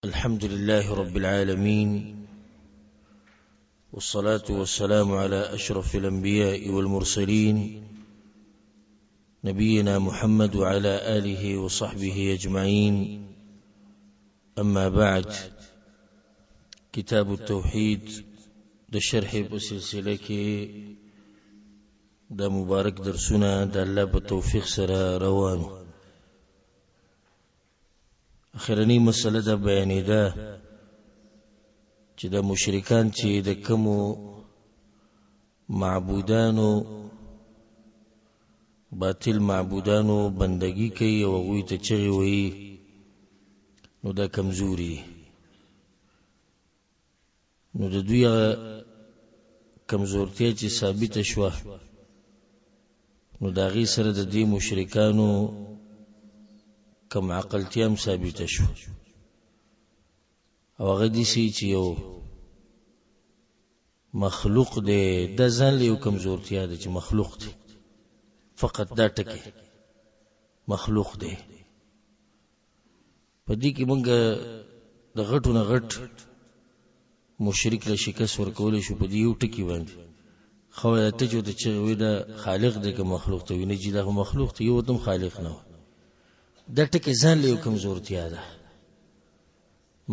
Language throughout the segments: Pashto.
الحمد لله رب العالمين، والصلاة والسلام على أشرف الأنبياء والمرسلين، نبينا محمد وعلى آله وصحبه أجمعين. أما بعد، کتاب التوحید د شرح په سلسله کې د مبارک درسونه د الله په توفیق سره روان. اخرنی مسله دا بیانېده چې د مشرکان چې د کومو معبودانو باطل معبودانو بندگی کوي او هغوی ته چغې وهي، نو دا کمزوري دي. نو د دوی هغه کمزورتیا چې ثابته شوه، نو د هغې سره د دې مشرکانو کم عقلتیا هم ثابته شوه، او هغه داسې چې یو مخلوق دی، دا ځان له یو کمزورتیا ده چې مخلوق دی، فقط دا ټکی مخلوق دی. په دې کې مونږ د غټو نه غټ مشرک له شکست ورکولی شو په دې یو ټکي باندې. خو ته چې ورته چغې وې دا خالق دی که مخلوق ته وي؟ نه چې دا خو مخلوق دی، یو ورته هم خالق نه و. دا ټکی ځان له یو کمزورتیا ده،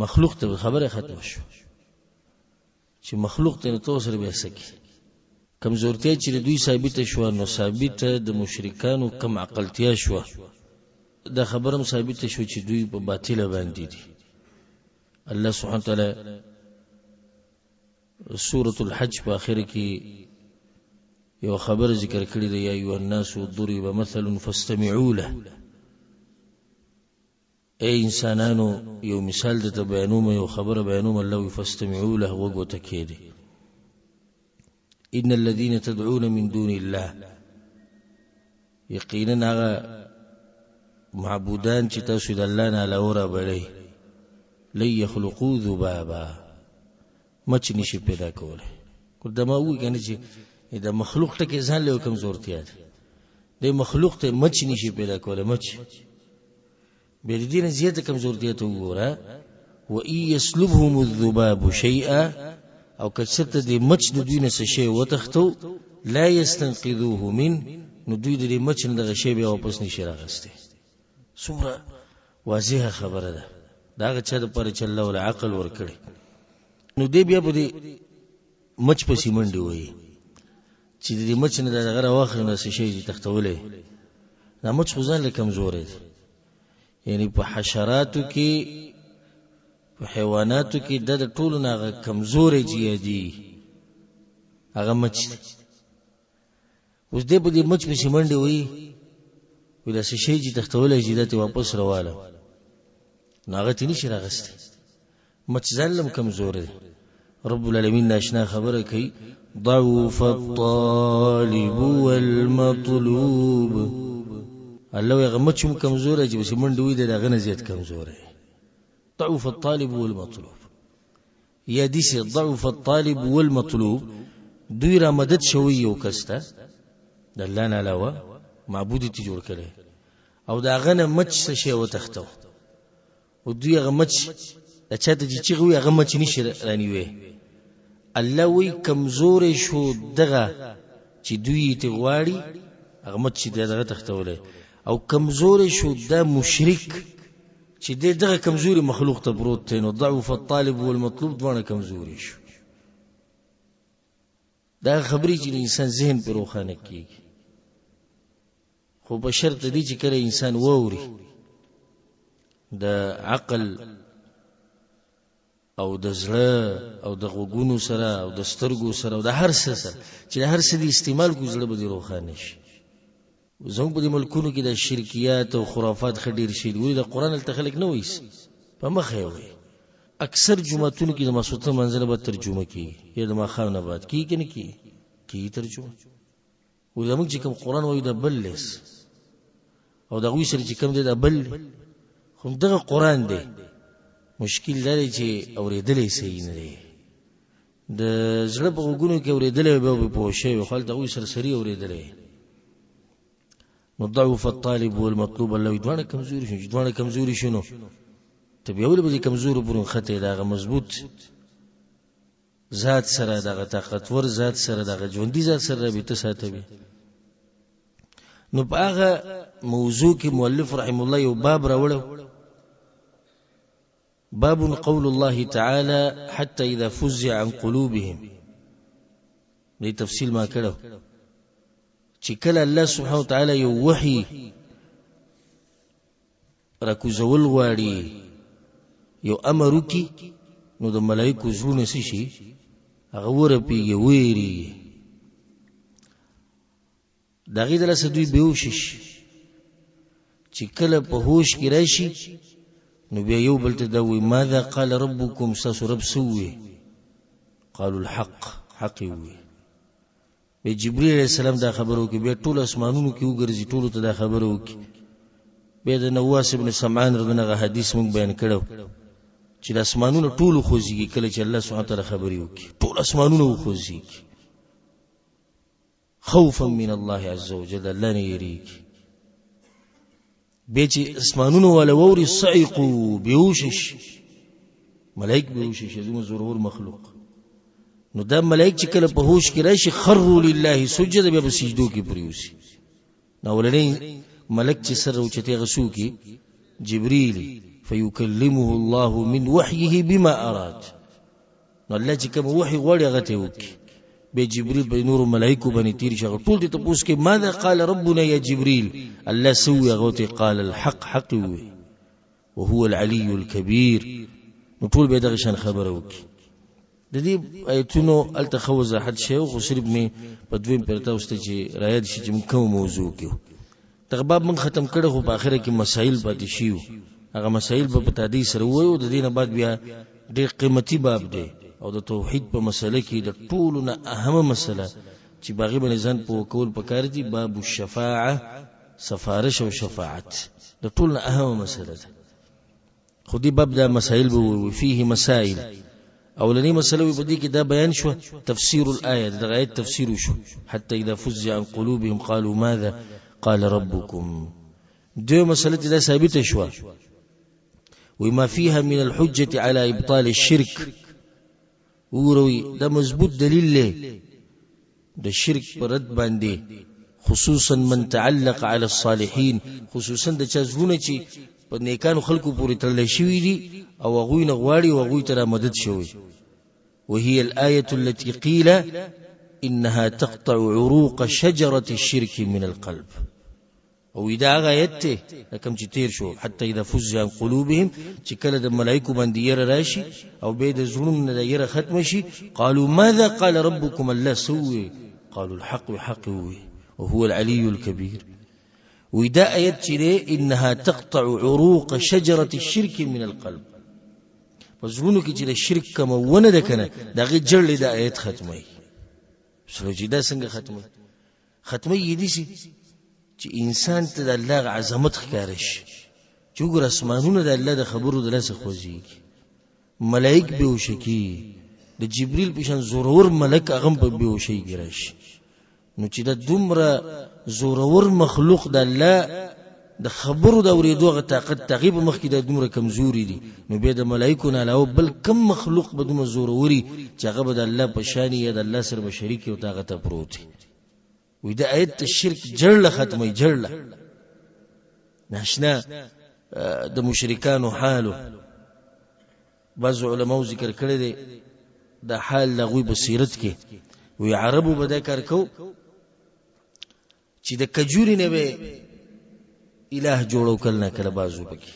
مخلوق ته خبره ختمه شوه چې مخلوق ته، نو ته ورسره بیا څه کوې؟ کمزورتیا چې د دوی ثابته شوه، نو ثابته د مشرکانو کم عقلتیا شوه. دا خبره هم ثابته شوه چې دوی په باطله باندې دي. الله سبحانه وتعالی سورة الحج په آخر کې یو خبر ذکر کړی دی، یا ایها الناس ضرب مثل فاستمعوا له. اے انسانانو، یو مثال درته بیانوم، یو خبره بیانوم. الله وی فاستمعوا له، غوږ ورته کښېږدئ. ان الذين تدعون من دون الله، یقینا هغه معبودان چې تاسو د الله نه علاوه رابلئ، لن یخلقوا ذبابا، مچ نشي پیدا کولی. کو دا ما وویل کنه چې د مخلوق ټکی ځان له کمزورتیا ده، د مخلوق ته مچ نشي پیدا کولی. مچ بیا د دې نه زیاته کمزورتیا ته وګوره، وان یسلبهم الذباب شیئا، او که چېرته د مچ د دوی نه څه شی وتښتو، لا یستنقذوه من، نو دوی د دې مچ نه دغه شی بیا واپس نشي راغستی. څومره واضحه خبره ده د هغه چا دپاره چې الله وله عقل ورکړي. نو دی بیا په دې مچ پسې منډې وهي چې د دې مچ نه دغه راواخلي، نو څه شی دي تښتولی. دا مچ خو ځان له کمزوری دی، یعنی په حشراتو کې، په حیواناتو کې د ټولو نه هغه کمزوری چې یادي هغه مچ دی. اوس دی په دې مچ پسې منډې وهي، وایي داسې شی چې تښتولی شي دا ترې واپس راواله، نو هغه ترې نشي راغستی. مچ ځان له هم کمزوری دی. رب العالمین ناشنا خبره کوي، ضعف الطالب والمطلوب. الله وایي هغه مچ هم کمزوری چې پسې منډې وهي، دی د هغه نه زیات کمزوری. ضعف الطالب والمطلوب، یا داسې ضعف الطالب والمطلوب، دوی را مدد شوی یو کس ته د الله نه علاوه معبود یې جوړ کړی، او د هغه نه مچ څه شی وتښتو، او دوی هغه مچ د چا ته چې چیغې وي هغه مچ نشي رانیوی. الله وایي کمزوری شو دغه چې دوی یې ترې غواړي هغه مچ چې دی دغه تښتولی، او کمزوری شو دا مشرک چې دی دغه کمزوري مخلوق ته پروت دی. نو ضعف الطالب والمطلوب دواړه کمزوري شو. دا خبرې چې د انسان ذهن پرې روښانه کېږي، خو په شرط دی چې کله انسان واوري د عقل او د زړه او د غوږونو سره او د سترګو سره او د هر څه سره چې د هر څه دې استعمال کو، زړه به دې روښانه شي. زموږ په دې ملکونو کې د شرکیات او خرافات ښه ډېر شوي دي. ولې د قرآن هلته خلک نه وایي، په مخه یې وایي. اکثر جوماتونو کې د ماسخوتن لمانځه نه بعد ترجمه کېږي، یا د ماښام نه بعد کېږي که نه کېږي؟ کېږي ترجمه. ولې موږ چې کوم قرآن وایو دا بل دی، او د هغوی سره چې کوم دی دا بل دی، خو دغه قرآن دی. مشکل دا دی چې اورېدلی صحیح نه دی، د زړه په غوږونو کې اورېدلی بیا به پوه شوی، خو هلته هغوی سرسري اورېدلی. نو ضعف الطالب والمطلوب، الله دواړه کمزوري شو. چې دواړه کمزوري شو نو ته بیا ولې په دې کمزورو پورې نښتی؟ د هغه مضبوط ذات سره، دغه طاقتور ذات سره، دغه ژوندي ذات سره رابطه ساتوي. نو په هغه موضوع کې مؤلف رحم الله یو باب راوړو، باب قول الله تعالى حتى إذا فزع عن قلوبهم. دې تفصیل ما کړو چې کله الله سبحانه وتعالى یو وحي راکوزول غواړي، یو امر وکړي، نو د ملایکو زړونه څه شي؟ هغه ورپېږي، ویریږي. د هغې د لاسه دوی بېهوشه شي. چې کله په هوش کې راشي نو بیا یو بل ته دا وایي، ماذا قال ربکم، ستاسو رب څه ووایي؟ قالوا الحق، حق یې ووایي. بیا جبرئیل علیه السلام دا خبره وکړي، بیا ټول اسمانونو کې وګرځي، ټولو ته دا خبره وکړي. بیا د نواس ابن سمعان رضی الله عنه حدیث موږ بیان کړو چې د اسمانونو ټول خوځيږي کله چې الله سبحانه وتعالی خبرې وکړي، ټول اسمانونه وخوځيږي خوفا من الله عز وجل، الله نه یریږي. بیا چې اسمانونو والا ووري صعقو، بېهوشه شي ملایک، بېهوشه شي، زموږ زورور مخلوق. نو دا ملایک چې کله په هوش کې راشي، خروا لله سجدا، بیا په سجدو کې پریوځي. نو اولنی ملک چې سر اوچتې هغه څوک؟ جبریل. فیکلمه الله من وحیه بما اراد. نو الله چې کوم وحي غواړي هغه ته وکړي. بیا جبريل په نورو ملائکو باندې تیر شي، ټول دې تپوس کې، ماذا قال ربنا یا جبريل، الله سوي؟ هغه ته قال الحق، حق وي، وهو العلي الكبير. نو ټول به دغه شان خبره وکړي. د دې آیتونو هلته ښه وضاحت شوی، خو صرف مې په دویم پر تاسو ته چې رایاد شي چې موږ کوم موضوع کې دغه باب موږ ختم کړی، خو په آخره کې مسایل پاتې شیو، هغه مسایل به په تادی سره ووایو. د دې نه بعد بیا ډېر قیمتي باب دی، او د توحید په مسله کې د ټولو نه اهمه مسله چې باغی باندې ځان پوه کول پکار دي، باب الشفاعه، سفارش او شفاعت، د ټولو نه اهمه مسله ده. خو دې باب دا مسایل به ووایو. فيه مسائل. اولنی مسله وي په دې کې دا بیان شو تفسیر الآیه، دغه آیت تفسیر شو، حتی اذا فزع عن قلوبهم قالوا ماذا قال ربكم. دوی مسله چې دا ثابته شوه، وما فيها من الحجة على إبطال الشرك. وګوروي دا مضبوط دلیل دی د شرک پر رد باندې، خصوصا من تعلق على الصالحين، خصوصا د چا زړونه چې په نیکانو خلکو پورې تړلی شوي دي او هغوی نه غواړي او هغوی ته را مدد شوی. وهي الآية التي قيل إنها تقطع عروق شجرة الشرك من القلب. او دا هغه آیت دی کوم چې تیر شو، حتی اذا فزع عن قلوبهم، چې کله د ملائکو باندې یره راشي او به د زړونو نه د یره ختم شي، قالوا ماذا قال ربكم، الله سوي؟ قالوا الحق، حق وي، وهو العلي الكبير. ودا آیت چې دی انها تقطع عروق شجره الشرك من القلب، په زړونو کې چې د شرک کومه ونه ده که نه، د هغې جړلې دا آیت ختموي. سره چې دا څنګه ختموي؟ ختموي یې داسې چې انسان ته د الله عظمت ښکاره شي، چې وګوره اسمانونه د الله د خبرو د لاسه خوځېږي، ملایک بېهوشه کېږي، د جبریل په شان زورور ملک هغه هم په بېهوشۍ کې راشي. نو چې دا دومره زورور مخلوق د الله د خبرو د اورېدو هغه طاقت د هغې په مخ کې دا دومره کمزوري دي، نو بیا د ملایکو نه علاوه بل کم مخلوق به دومره زوروري چې هغه به د الله په شان یا د الله سره به شریک او هغه ته پروت وي. وي دا آیت ته شرک جړله ختموي، جړله. ناشنا د مشرکانو حالو بعض علماو ذکر کړی دی، د حال د هغوی په سیرت کې. وی عربو به دا کار کو چې د کجوري نه به الہ جوړو، کله نه کله بازو پکې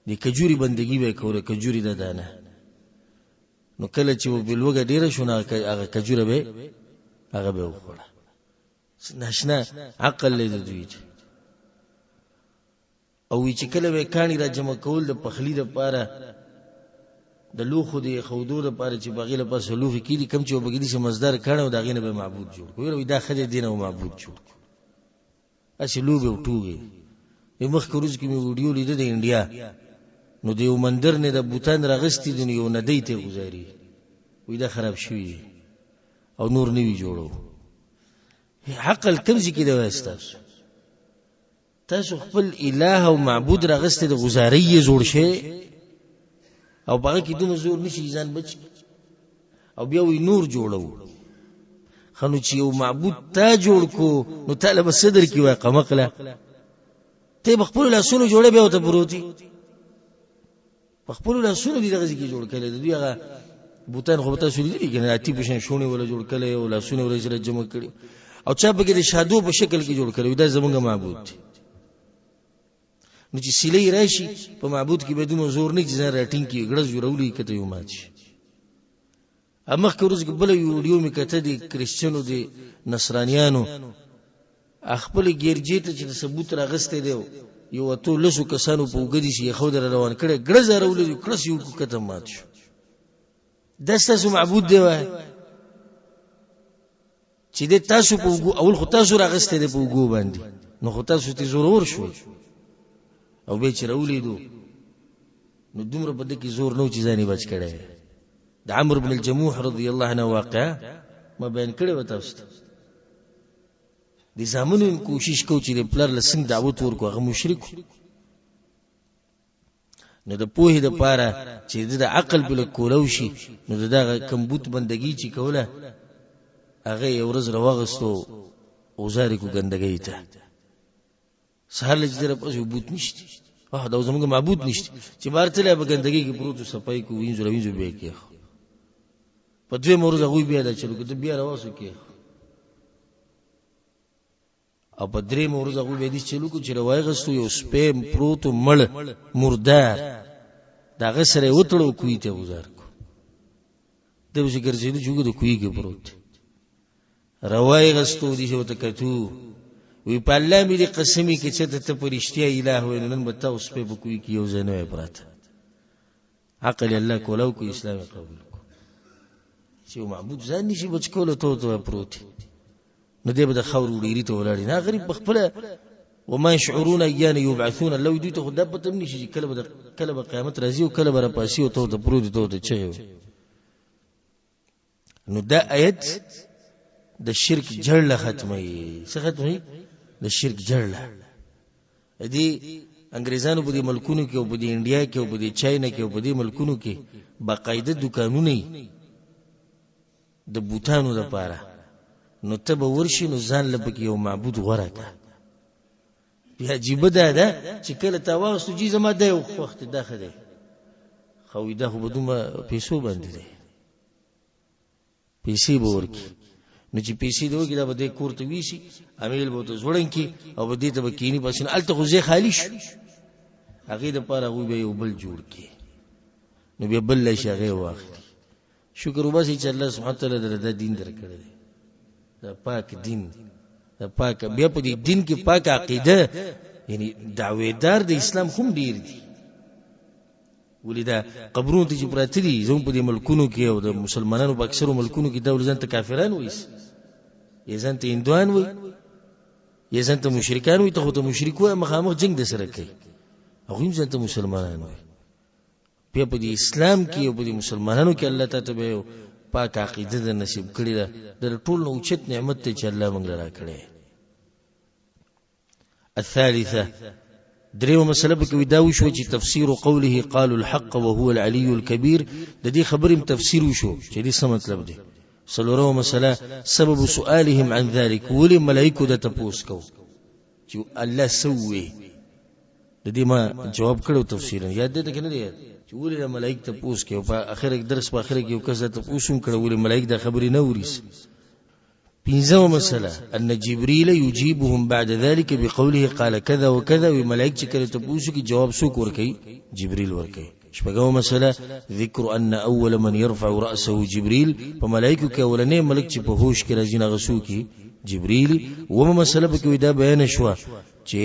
د کجوري بندگی به کوله، کجوري د دانه. نو کله چې بلوګه ډیره شو، هغه کجوره به هغه به وخوړه. ناشنا عقل لري دوی. او وی چې کله به کاڼي را جمع کول د پخلي دپاره، د لوښو د یخودو دپاره، چې په هغې له پاسه لوښي کېږي، کوم چې به پکې داسې مزدار کاڼی او د هغې نه به معبود جوړ کړو. ویره وایي دا ښه دی، دې نه به معبود جوړ کړو. هسې لوبې او ټوګې. د مخکې ورځ کې مې ویډیو لیده د انډیا، نو د یو مندر نه د بوتان راغستي دي، نو یو ندۍ ته یې ګزاري، وایي دا خراب شوي دي او نور نوي جوړو. عقل کوم ځای کې دی؟ وایي تاسو خپل اله او معبود راغستې د غزارې یې جوړ شي. او په هغه کې دومره زور نشي ځان بچ او بیا وی نور جوړو خنو چې یو معبود تا جوړ کو نو تعالی به صدر کې وای قمقله ته په خپل لاسونو جوړې به ته پروتي په خپل لاسونو دي دغه کې جوړ کړي دوی هغه بوتان خو تاسو لیدلي کنه اتی په شان شونې ولا جوړ کړي او لاسونه ولا سره جمع کړي او چا په کې د شادو په شکل کې جوړ کړي دا زمونږ معبود دی. نو چې سیلۍ راشي په معبود کې به دومره زور نه چې ځان راټینګ کړي، ګړز جوړولي کته یو مات شي. مخکې ورځ کې بله یو ویډیو مې کته دی کرسچنو دی نصرانیانو خپل ګرجې ته چې د ثبوت راغستی دی یو اتو لسو کسانو په اوږه دي چې یې خو در روان کړی، ګړز یې راولېږي، کړس یې وکړو کته مات شو. دا ستاسو معبود دی وایه چې د تاسو په وګو اول خو تاسو راغسته دی په وګو باندې، نو خو تاسو ته زورور شوي او به چې راولیدو نو دومره په دې کې زور نو چې ځان یې بچ کړی. د عمرو بن الجموح رضی الله عنه واقعه ما بیان کړې وه تاسو ته. د زامنو هم کوشش کو چې د پلار له څنګه دعوت ورکړو، هغه مشرک نو د پوهې د پاره چې د عقل په کولو شي، نو دغه کمبوت بندگی چې کوله هغه یو ورځ راوغستو اوزارې کو ګندګۍ ته. سهار له چې در پسې بوت نشته، واه دا زموږ معبود نشته، چې بار تللی په ګندګۍ کې پروت صفای کو وینځو راوینځو بیا یې کېښو. په دویمه ورځ هغوی بیا دا چلو کړو، ته بیا راوسو کېښو. او په درېیمه ورځ هغوی بیا داسې چلو کړو چې راوایغستو یو سپی پروت و مړ مردار، د هغه سره یې وتړو کوی ته یې غوځار کړو. دی پسې ګرځېدو چې وګوره کوی کې پروت دی. راوایغستو داسې ورته کتو، وی په الله مې دې قسمې که چېرته ته په رښتیا اله وې نو نن به تا او سپی په کوی کې یو ځای نه وای پراته. عقل الله کولاو کو اسلام قبول کو چې معبود ځان نشي بچ کولو ته ته پروت، نو دی به د خاورو ډېري ته ولاړ نه غریب په خپله وما يشعرون ايان يبعثون الله دوی ته خو دا پته هم نشي چې کله به قیامت راځي او کله به راپاسي او ته ورته پروت ته ورته چغې وهي. نو دا آیت د شرک جړله ختموي. څه ختموي؟ د شرک جړله. دې انګریزانو په دې ملکونو کې او په دې انډیا کې او په دې چاینا کې او په دې ملکونو کې باقاعده دکانونه د بوتانو لپاره، نو ته به ورشي نو ځان له پکې یو معبود غوره که. بیا عجیبه دا ده چې کله تا واغستو جي زما دا یو خوښ دی، دا ښه دی، خو دا خو به دومره پیسو باندې دی، پیسې به ورکړي. نو چې پیسې دې ورکړي دا به دې کور ته ویسي، امیل به ورته ځوړند کړي او به دې ته به کښېني پسې، نو هلته خو ځای خالي شو، هغې دپاره هغوی بیا یو بل جوړ کړي، نو بیا بل له شي هغې واخلي. شکر وباسئ چې الله سبحانه وتعالی درته دا دین درکړی دی، دا پاک دین، دا پاک، بیا په دې دین کې پاک عقیده، یعنی دعویدار د اسلام هم ډیر دي. ولې دا قبرونو ته چې پراته دي زموږ په دې ملکونو کې او د مسلمانانو په اکثرو ملکونو کې دا ولې ځان ته کافران وایي، یا ځان ته هندوان وایي، یا ځان ته مشرکان وایي. ته خو ته مشرک وایې، مخامخ جنګ د سره کوي، هغوی هم ځان ته مسلمانان وایي. بیا په دې اسلام کې او په دې مسلمانانو کې الله تعالی ته به یو پاک عقیده د نصیب کړې ده، د ټول نه اوچت نعمت دی چې الله موږ له راکړی. الثالثة دريو مسله پکې دا وشو چې تفسیر قوله قالوا الحق وهو العلي الكبير، د دې خبرې تفسیر وشو چې دې څه مطلب دی. څلورمه مسله سبب سؤالهم عن ذلك، ولې ملائکو د تپوس کو چې الله سوې، د دې ما جواب کړو تفسیرا، یاد دې ته نه دی چې ولې د ملائک تپوس کوي. په اخر کې درس په اخر کې یو کس د تپوس هم کړو ولې ملائک دا خبرې نه اوري. پنځمه مسله ان جبريل يجيبهم بعد ذلك بقوله قال كذا وكذا، وی ملائک چې کله تپوس کی جواب څوک ورکوي؟ جبريل ورکوي. شپږمه مسله ذکر ان اول من يرفع رأسه جبريل، په ملائکو کې اولنې ملک چې په هوش کې راځي هغه څوک؟ جبريل. اوومه مسله پکې دا بیان شوه چې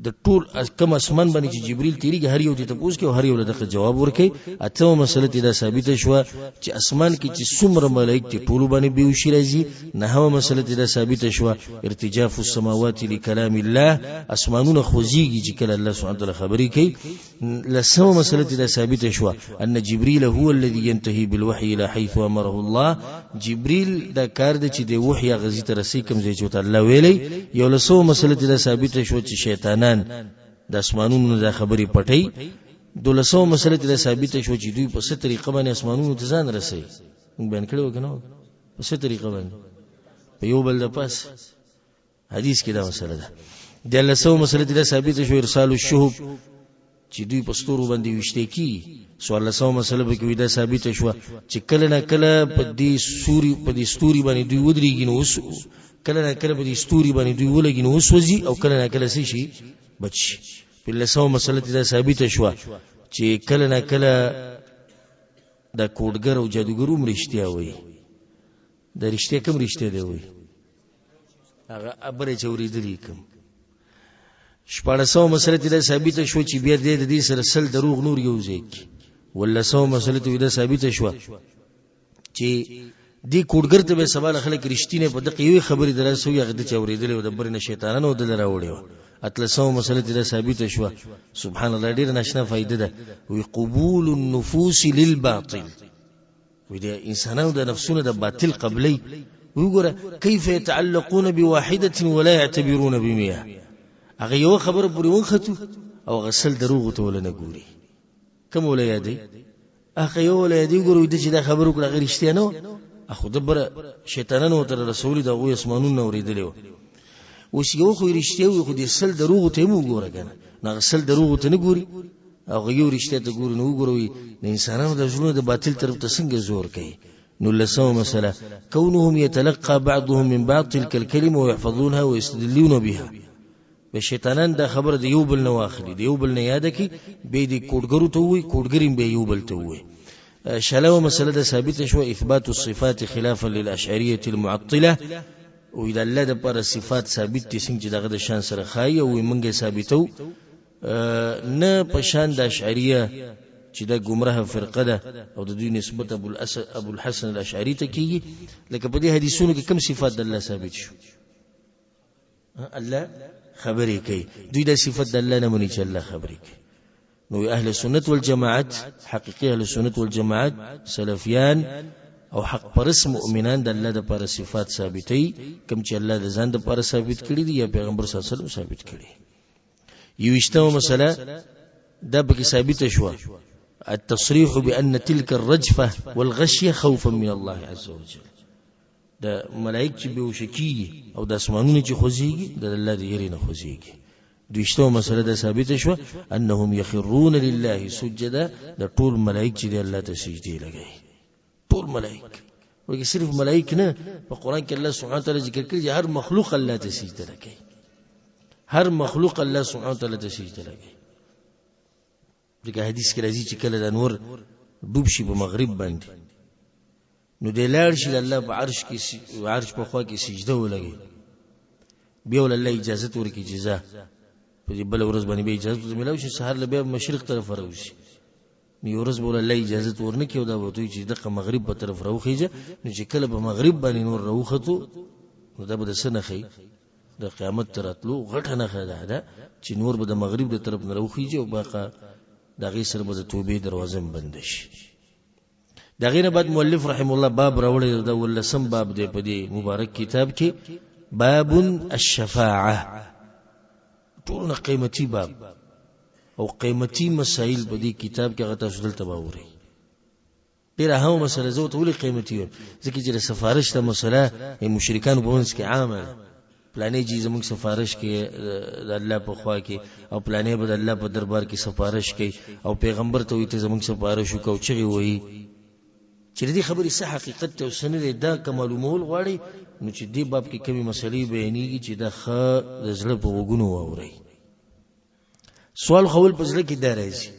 د ټول کوم اسمان باندې چې جبريل تیریږي هر یو ته تپوس کوي او هر یو له دغه جواب ورکوي. اتمه مسله ته دا ثابته شوه چې اسمان کې چې څومره ملایک دي ټولو باندې بېهوشي راځي. نهمه مسله ته دا ثابته شوه ارتجاف السماوات لکلام الله، اسمانونه خوځېږي چې کله الله سبحانه وتعالی خبرې کوي. لسمه مسله ته دا ثابته شوه ان جبريل هو الذي ينتهي بالوحي الى حيث امره الله، جبريل دا کار دی چې د وحي هغه ځای ته رسي کوم ځای چې ورته الله ویلی. یو لسمه مسله ته دا ثابته شوه چې شیطانان د اسمانونو نه دا خبرې پټوي. دولسمه مسله ته ثابته شو چې دوی په څه طریقه باندې اسمانونو ته ځان رسوي. موږ بیان کړی و که نه؟ په څه طریقه باندې؟ په یو بل د پاس. حدیث کې دا مسله ده. د لسو مسله ته ثابته شو ارسال الشهب چې دوی په ستورو باندې ویشته کی. سوال لسو مسله به کې دا ثابته شو چې کله نه کله په دې سوري په دې ستوري باندې دوی ودرېږي نو اوس کله نه کله په دې ستوري باندې دوی ولګي نو وسوځي او کله نه کله څه شي بچ. په لسو مسله ته دا ثابته شو چې کله نه کله د کوډګر او جادوګر هم رښتیا وایي. د رښتیا کوم رښتیا دی وایي؟ هغه ابرې چې اورېدلي کوم. شپاړسمه مسله ته دا ثابته شوه چې بیا دې د دې سره سل دروغ نور یو ځای کړي. ولسمه مسله ته دا ثابته شوه چې دې کوډګر ته به سبا له خلک رښتینی په دقه یوې خبرې درسوي، هغه د چې اورېدلې وه د برې نه شیطانانو دله راوړې وه. اتلسمه مسله ته دا ثابته شوه، سبحان الله ډېره ناشنا فایده ده، وی قبول النفوس للباطل، وی د انسانانو د نفسونو د باطل قبلي. وګوره کیف يتعلقون بواحده ولا يعتبرون بمئه، هغه یو خبره پورې ونښتو او هغه سل دروغو ته وله نه ګوري. کوم وله یادوي؟ هغه یو وله یادوي. ګوره ویده چې دا خبره وکړه هغه رښتیا نه وه، خو د بره شیطانانو ورته رسولي د هغوی اسمانونو نه اورېدلې وه. اوس یو خو یې رښتیا وي، خو دې سل دروغو ته هم وګوره که نه، نو هغه سل دروغو ته نه ګوري، هغه یو رښتیا ته ګوري. نو وګوره وي د انسانانو د زړونو د باطل طرف ته څنګه زور کوي. نو لسمه مسله کونهم يتلقى بعضهم من بعض تلك الكلمة ويحفظونها ويستدلون بها. به شیطانان دا خبره د یو بل نه واخلي، د یو بل نه یاده کړي، بیا دې کوډګرو ته ووایي، کوډګر یې بیا یو بل ته ووایي. شلوه مسله ده ثابته شوه اثبات الصفات خلافا للاشعریة المعطله، وایي د الله دپاره صفات ثابت دي څنګه چې د هغه د شان سره ښایي، او وایي موږ یې ثابتوو نه په شان د اشعریه چې دا ګمراه فرقه ده او د دوی نسبت ابو الحسن الاشعري ته کیږي. لکه په دې حدیثونو کې کوم صفات د الله ثابت شو؟ الله خبرې کوي. دوی دا صفت د الله نه مني چې الله خبرې کوي. نو اهل سنت والجماعت، حقیقي اهل سنت والجماعت، سلفیان او حق پرس مؤمنان د الله دپاره صفات ثابتوي کوم چې الله د ځان دپاره ثابت کړي دي یا پیغمبر صلی الله علیه وسلم ثابت کړي. یوویشتمه مسله دا پکې ثابته شوه التصريح بأن تلك الرجفة والغشية خوفا من الله عز وجل. د ملائک چې بېهوشه کېږي او د اسمانونو چې خوځېږي د الله د یرې نه خوځېږي. دویشتمه مسله دا ثابته شوه انهم یخرون لله سجدا، د ټول ملائک چې دی الله ته سجدې لګوي. ټول ملائک، ولکه صرف ملائک نه، په قرآن کې الله سبحانه وتعالی ذکر کړي چې هر مخلوق الله ته سجده لګوي، هر مخلوق الله سبحانه وتعالی ته سجده لګوي. ځکه حدیث کې راځي چې کله دا نور ډوب شي په مغرب باندې نو دی لاړ شي د الله په عرش کې عرش په خوا کې سجده ولګوي، بیا ول الله اجازه ورکړي چې ځه په دې بله ورځ باندې بیا اجازه ورته میلاو شي، سهار له بیا مشرق طرف راوځي. نو یو ورځ به ول الله اجازه ورنه کړي او دا به ورته وایي چې دغه مغرب په طرف راوخېژه. نو چې کله په مغرب باندې نور راوختو نو دا به د څه نښه د قیامت تر راتلو غټه نښه ده ده چې نور به د مغرب د طرف نه راوخیږي او باقه د هغې سره به د توبې دروازه هم بنده شي. د هغې نه بعد مؤلف رحم الله باب راوړی دی، دا ولسم باب دی په دې مبارک کتاب کې، باب الشفاعه. ټولو نه قیمتي باب او قیمتي مسایل په دې کتاب کې هغه تاسو دلته به اورئ. ډېره اهمه مسله، زه ورته ولې قیمتي وایم؟ ځکه چې د سفارش دا مسله مشرکانو په منځ کې عامه ده. پلانې جی زموږ سفارش کوي د الله په خوا کې، او پلانې به د الله په دربار کې سفارش کوي، او پیغمبر ته وایي ته زموږ سفارش وکړه، او چغې وهي. چې د دې خبرې څه حقیقت دی او څه نه دی دا که معلومول غواړئ نو چې دې باب کې کومې مسلې بیانېږي چې دا ښه د زړه په غوږونو واورئ. سوال خو اول په زړه کې دا راځي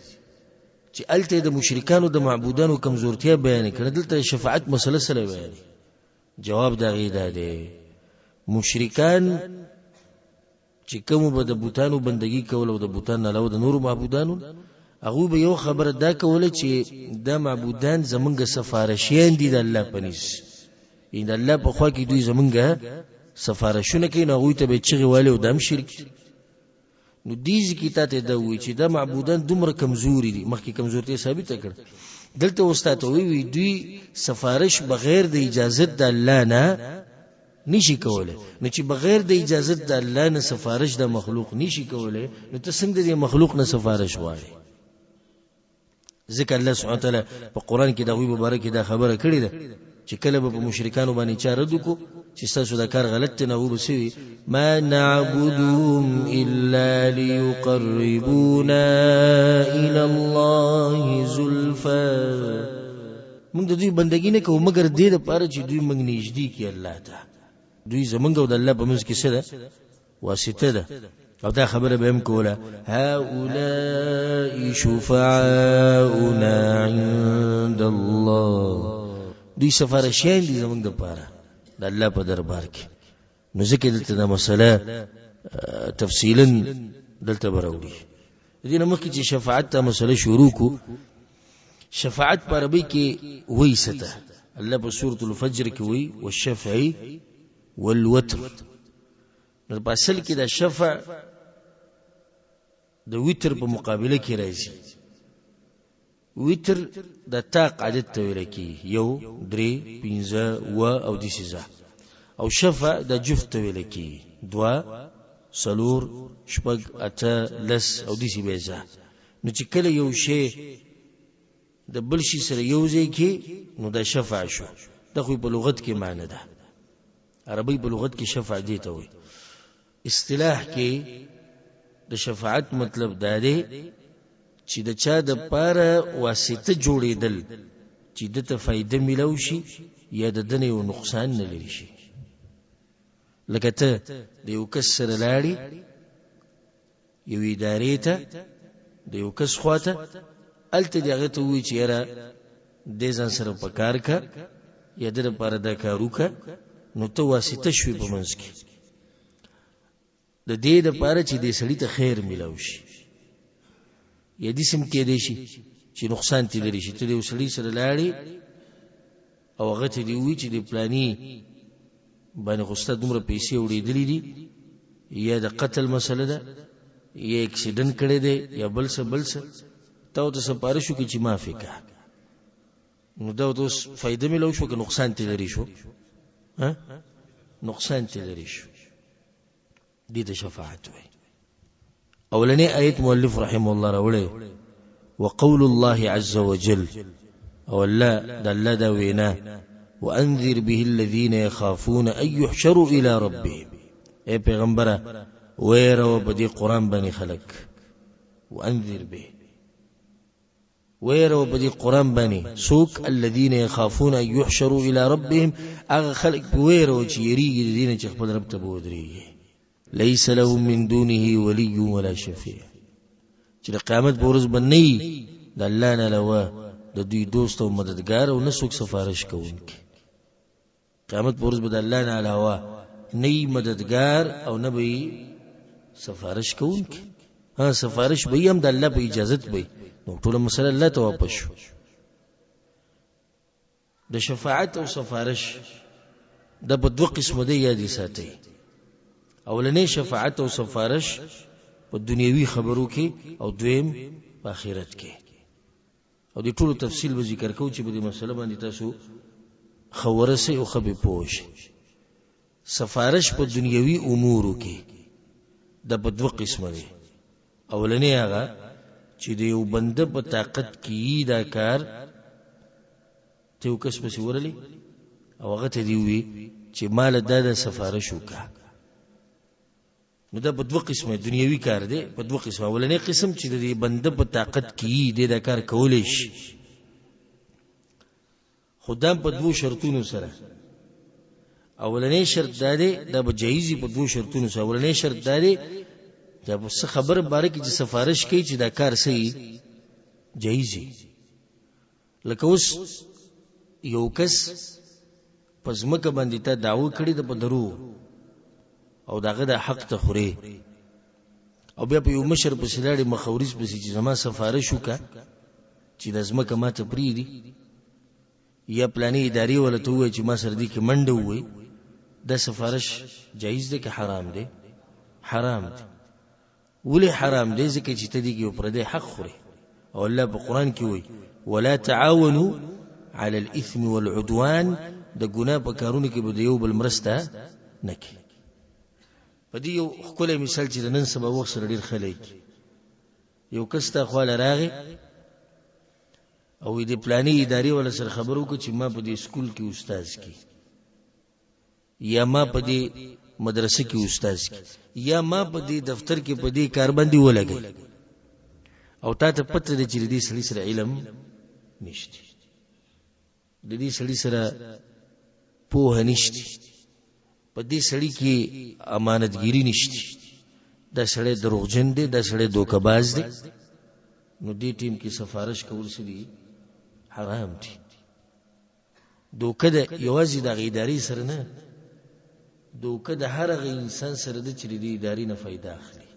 چې هلته د مشرکانو د معبودانو کمزورتیا بیان کړه، دلته شفاعت مسله سره بیان. جواب د هغې دا دی، مشرکان چې کومو به د بوتانو بندګي کوله او د بوتانو علاوه د نورو معبودانو، هغوی به یو خبره دا کوله چې دا معبودان زمونږ سفارشیان دي د الله په نزد، یعنې د الله په خوا کې دوی زمونږ سفارشونه کوي، نو هغوی ته به یې چغې والې او دا هم شرک دي. نو دې ځکه تا ته دا وایي چې دا معبودان دومره کمزوري دي، مخکې کمزورتیا ثابته کړه، دلته اوس تا ته وایي دوی سفارش بغیر د اجازت د الله نه نشي کولی. نو چې بغیر د اجازت د الله نه سفارش د مخلوق نشي کولی، نو ته څنګه د مخلوق نه سفارش غواړې؟ ځکه الله سبحانه وتعالی په قرآن کې د هغوی مبارک دا خبره کړې ده چې کله به په مشرکانو باندې چا رد وکړو چې ستاسو دا کار غلط دی، نو هغوی به څه وي؟ ما نعبدهم الا ليقربونا الى الله زلفا. موږ د دوی بندګي نه کوو مګر دې دپاره چې دوی موږ نږدې کړي الله ته. دوی زمونږ او د الله په منځ کې څه ده؟ واسطه ده. او دا خبره به هم کوله، هؤلاء شفعاؤنا عند الله، دوی سفارشیان دي زمونږ دپاره د الله په دربار کې. نو ځکه دلته دا مسله تفصیلا دلته به راوړي. د دې نه مخکې چې شفاعت ته مسله شروع کو، شفاعت په عربۍ کې وایي څه ته؟ الله په سورة الفجر کې وایي والشفع والوتر. نو په اصل کې دا شفع د وتر په مقابله کې راځي. وتر د طاق عدد ته ویل کېږي، یو، درې، پنځه، اووه او داسې ځه. او شفع د جفت ته ویل کېږي، دوه، څلور، شپږ، اته، لس او داسې بیا ځه. نو چې کله یو شی د بل شي سره یو ځای کې، نو دا شفع شو. دا خو په لغت کې معنی ده، عربی په لغت کې شفع دې ته وایي. اصطلاح کې د شفاعت مطلب دا دی چې د چا د پاره واسطه جوړېدل چې ده ته فایده میلاو شي یا د ده نه یو نقصان نه لري شي. لکه ته د یو کس سره لاړې یو ادارې ته، د یو کس خواته، هلته دې هغه ته ووایي چې یاره دې ځان سره په کار که یا د لپاره دا کار وکړه، نو ته واسطه شوې په منځ کې د دې دپاره چې دې سړي ته خیر میلاو شي، یا داسې هم کېدی شي چې نقصان ترې لرې شي. ته د یو سړي سره لاړې او هغه ته دې ووایي چې د پلاني باندې خو ستا دومره پیسې وړېدلې دي، یا د قتل مسله ده، یا اکسیډنټ کړی دی، یا بل څه بل څه، تا ورته سپارش وکړي چې معافي کړه، نو دا ورته اوس فایده میلاو شو که نقصان ترې لرې شو؟ نقصان ترې لرې شو. دې ته شفاعت وایي. اولنی آیت مؤلف رحمه الله راوړی، وقول الله عز وجل، او الله د الله دا وینا، وانذر به الذين يخافون ان يحشروا الى ربهم. اے پیغمبره ویره په دې قرآن باندې خلک، وانذر به، ویره په دې قرآن باندې څوک؟ الذين يخافون ان يحشروا الى ربهم، هغه خلک په ویره چې یریږي د دې نه چې خپل رب ته به ودرېږي. ليس لهم من دونه ولي ولا شفيع، چې د قیامت په ورځ به نه وي د الله نه علاوه د دوی دوست او مددګار او نه څوک سفارش کوونکی. قیامت په ورځ به د الله نه علاوه نه وي مددګار او نه به وي سفارش کوونکی. ها، سفارش به هم د الله په اجازت به، نو ټوله مسله الله ته واپس شو. د شفاعت او سفارش دا په دوه قسمه دی، یاد یې ساتئ. اولنی شفاعت او سفارش په دنیوي خبرو کې، او دویم په آخرت کې. او د ټولو تفصیل به ذکر کوو چې په دې مسله باندې تاسو ښه ورسئ او ښه به پوه شئ. سفارش په دنیوي امورو کې دا په دوه قسمه دی. اولنی هغه چې د یو بنده په طاقت کې یي دا کار، ته یو کس پسې ورلې او هغه ته دې ووایي چې ماله دا د سفارش وکړه. نو دا په دوه قسمه دنیوي کار دی، په دوه قسمه. اولنی قسم چې د دې بنده په طاقت کې یي، دی دا کار کولی شي، خو دا په دوو شرطونو سره. اولنی شرط دا دی، دا به جایز وي په دوو شرطونو سره. اولنی شرط دا دی، دا په څه خبره باره کې چې سفارش کوي چې دا کار صحیح جایز وي. لکه اوس یو کس په ځمکه باندې تا دعوه کړې ده په درو او د هغه د حق ته خورې، او بیا په یو مشر پسې لاړې مخوریز پسې چې زما سفارش وکړه چې د ځمکه ما ته پرېږدي، یا پلانې ادارې وله ته ووایه چې ما سره دې کې منډه ووایي، دا سفارش جایز دی که حرام دی؟ حرام دی. ولې حرام دی؟ ځکه چې ته دې کې یو پردی حق خورې، او الله په قرآن کې وایي ولا تعاونوا على الاثم والعدوان، د ګناه په کارونو کې به د یو بل مرسته نه کوي. په دې یو ښکلی مثال چې د نن سبا وخت سره ډېر ښه لګي، یو کس تا خواله راغی او د پلاني ادارې ولا سره خبرو کو چې ما په دې سکول کې استاد کی، یا ما په دې مدرسه کې استاد کی، یا ما په دې دفتر کې په دې کار باندې ولګي، او تا ته پته ده چې دې سړي سره علم نشته، د دې سړي سره پوهه نشته، په دې سړي کې امانتګیری نشته، دا سړی دروغجن دی، دا سړی دوکهباز دی، نو دې ټیم کې سفارش کول څه دي؟ حرام دي. دوکه ده یوازې د هغې ادارې سره نه، دوکه د هر هغه انسان سره ده چې د دې ادارې نه فایده اخلي.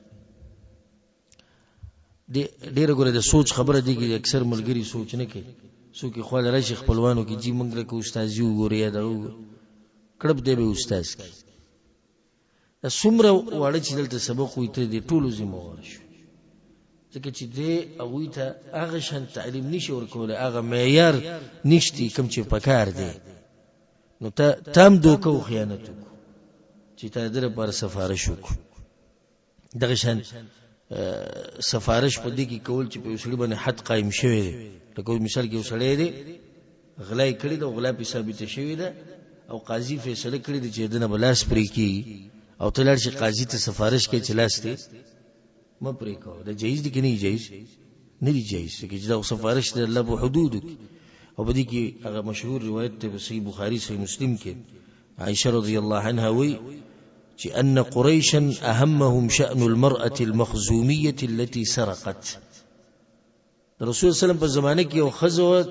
ډېره ګوره د سوچ خبره دی کې اکثر ملګري سوچ نه کوي. څوک یې خواله راشي خپلوانو کې، جي موږ لکه استاذي وګوري یا دغه وګوري، کړپ دی به استاذ کړي. دا څومره واړه چې دلته سبق وایي ته دې ټولو ذمه وار شو، ځکه چې دی هغوی ته هغه شان تعلیم نشي ورکولی، هغه معیار نشتی کوم چې پکار دی. نو ته هم دوکه او خیانت وکړو چې تا د ده لپاره سفارش وکړو. دغه شان سفارش په دې کې کول چې په یو سړي باندې حد قایم شوی دی، لکه مثال کې یو سړی دی غلا یې کړې ده او غلا پرې ثابته شوې ده او قاضي فیصله کړې ده چې دنه به لاس پرې کېږي، او ته لاړ شې قاضي ته سفارش کوې چې لاس دې مه پرې کوه. دا جایز دي که نه جایز؟ نه دي جایز، ځکه چې دا خو سفارش دی الله په حدودو کې. او په دې کې هغه مشهور روایت دی په صحیح بخاري صحیح مسلم کې، عائشه رضی الله عنها وایي چې ان قریشا اهمهم شأن المرأة المخزومية التي سرقت. د رسول الله وسلم په زمانه کې یو ښځه وه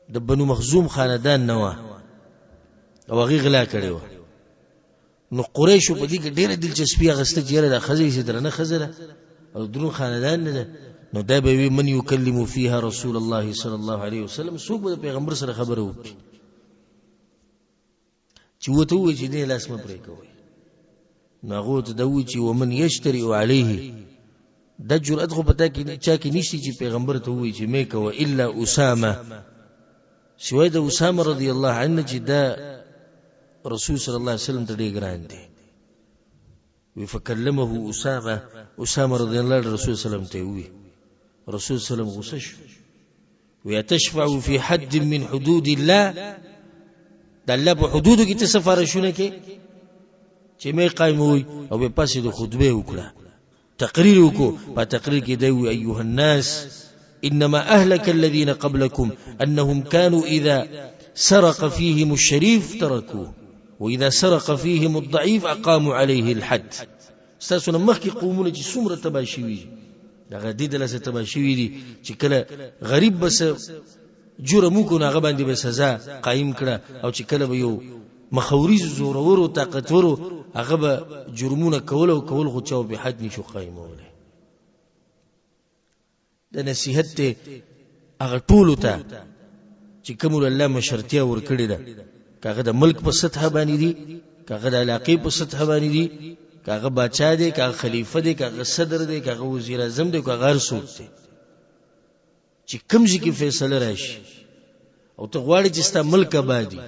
د بنو مخزوم خاندان نه وه او هغې غلا کړې وه. نو قریشو په دې کې ډېره دلچسپي اخیسته چې یاره دا ښځه یې درنه ښځه ده او درون خاندان نه ده، نو دا به وي من یکلم فیها رسول الله صلی الله علیه وسلم، څوک به د پیغمبر سره خبره وکړي چې ورته ووایي چې دې لاس مه پرې کوئ. نو هغه ورته دا ووایي چې ومن یشترئ علیه، دا جرأت خو په تا کې چا کې نشته چې پیغمبر ته ووایي چې مې کوه الا اسامه، سوای د اسامه رضی الله عنه چې دا رسول صلی الله علیه وسلم ته ډېر ګران دی. وی فکلمه اسامه، اسامه رضی الله عنه رسول صلی الله علیه وسلم ته وی، رسول صلی الله علیه وسلم غوسه شو، وی تشفع فی حد من حدود الله، د الله په حدودو کې ته سفارشونه کې چې مې قایموي، او به پاسې د خطبه وکړه، تقریر وکړو. په تقریر کې دی وی ایها الناس انما اهلك الذين قبلكم انهم كانوا اذا سرق فيهم الشريف تركوه واذا سرق فيهم الضعيف اقاموا عليه الحد. ستاسو نه مخکې قومونه چې څومره تباه شوي دغه دې د لاسه تباه شوي دي چې کله غریب به څه جرم وکړو نو هغه باندې به سزا قایم کړه، او چې کله به یو مخوریز زورور او طاقتور هغه به جرمونه کول او کول خو چا به حد نشو قایمولی. د نصیحت ته هغه ټولو ته چې کوم الله مشرتیا ورکړې ده، که هغه د ملک په سطح باندې دي، که هغه د علاقې په سطح باندې دي، که هغه باچا دی، که هغه خلیفه دی، که هغه صدر دی، که هغه وزیر اعظم دی، که هغه هر څوک دی، چې کوم ځای کې فیصله راشي او ته غواړې چې ستا ملک آبادي،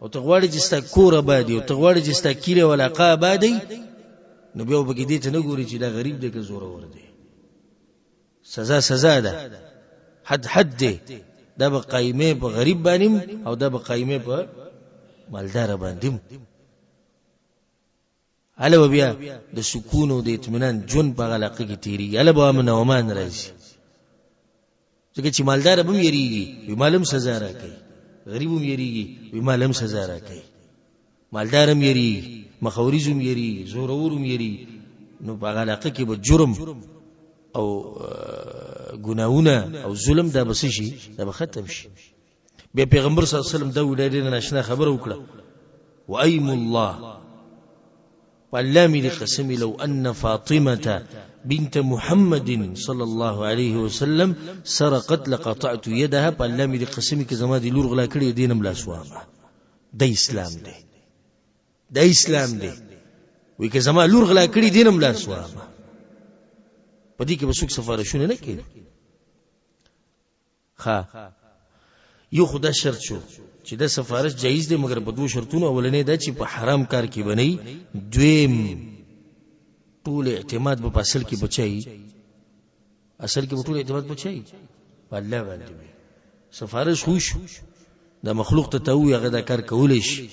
او ته غواړې چې ستا کور آبادي، او ته غواړې چې ستا کلی او علاقه آبادي، نو بیا به پکې دې ته نه ګوري چې دا غریب دی که زورور دی. سزا سزا ده، حد حد دی، دا به قایمه په غریب باندې او دا به قایمه په مالدار باندې. هله به بیا د سکون او د اطمینان ژوند په هغه علاقه کې تېرېږي، هله به امن او امان راځي. ځکه چې مالدار به هم یریږي وي مال هم سزا راکوي، غریب هم یریږي وي مال هم سزا راکوي، مالدار هم یریږي، مخوریز هم یریږي، زورور هم یریږي. نو په هغه علاقه کې به جرم او ګناهونه او ظلم دا به څه شي، دا به ختم شي. بیا پیغمبر صلی الله علیه وسلم دا ویله ډېره ناشنا خبره وکړه، وایم الله، په الله مې دې قسم لو ان فاطمه بنت محمد صلی الله علیه وسلم سرقت لقطعت يدها، په الله مې دې قسم که زما دې لور غلا کړې دې نه هم لاس وامه. دا اسلام دی، دا اسلام دی. وی که زما لور غلا کړې دې نه هم لاس وامه. په دې کې به څوک سفارشونه نه کوي. ښه یو خو دا شرط شو چې دا سفارش جایز دی مګر په دوو شرطونو. اولنی دا چې په حرام کار کې به نه وي، دویم ټول اعتماد به په اصل کې بچای، اصل کې به ټول اعتماد بچای په الله باندې وي. سفارش خو شو، دا مخلوق ته ته ووایي هغه دا کار کولی شي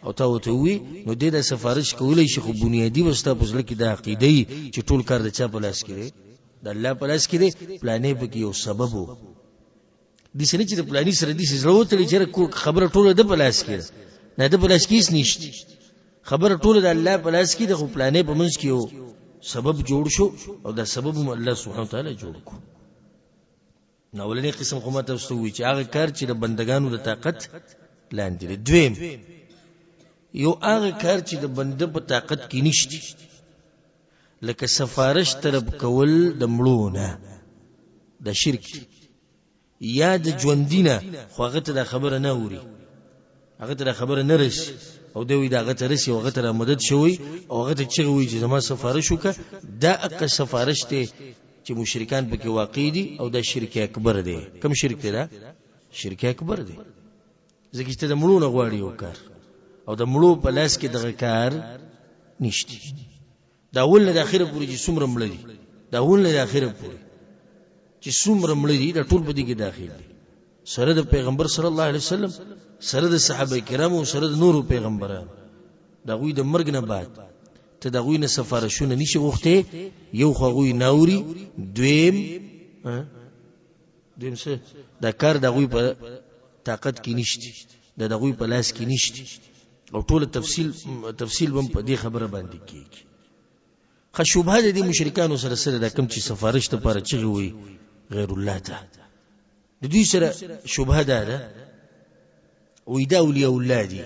او تا ورته ووایي، نو دی دا سفارش کولی شي، خو بنیادي به ستا په زړه کې دا عقیده وي چې ټول کار د چا په لاس کې دی؟ د الله په لاس کې دی. پلانې پکې یو سبب و، داسې نه چې د پلاني سره داسې زړه وتړي چې خبره ټوله د په لاس کې ده، نه د په لاس کې هېڅ نشته، خبره ټوله د الله په لاس کې ده، خو پلانې په منځ کې یو سبب جوړ شو او دا سبب هم الله سبحانه وتعالی جوړ کړو. نو اولنی قسم خو ما تاسو ته وویل چې هغه کار چې د بندګانو د طاقت لاندې دی. دویم یو هغه کار چې د بنده په طاقت کې نشته، لکه سفارش طلب کول د مړو نه، د شرک دی، یا د ژوندي نه، خو هغه ته دا خبره نه اوري، هغه ته دا خبره نه رسي، او دی وایي د هغه ته رسي او هغه ته را مدد شوی او هغه ته چغې وایي چې زما سفارش وکړه، دا هغه سفارش دی چې مشرکان پکې واقع دي او دا شرک اکبر دی. کوم شرک دی؟ دا شرک اکبر دی، ځکه چې ته د مړو نه غواړې یو کار او د مړو په لاس کې دغه کار نشته. د اول نه د اخره پورې چې څومره مړه دي، د اول نه د اخره پورې چې څومره مړه دي، دا ټول په دې کې داخل دي، سره د پیغمبر صلی الله علیه وسلم، سره د صحابه کرامو، سره د نورو پیغمبرانو. د هغوی د مرګ نه بعد ته د هغوی نه سفارشونه نشي غوښتی، یو خو هغوی نه اوري، دویم دویم څه دا کار د هغوی په طاقت کې نشته، د هغوی په لاس کې نشته، او ټول تفصیل هم په دې خبره باندې کېږي. ښه شبهه د دې مشرکانو سره سره دا کوم چې سفارش لپاره چغې وایي غیر الله ته، د دوی سره شبهه دا ده، وایي دا اولیاء الله دي.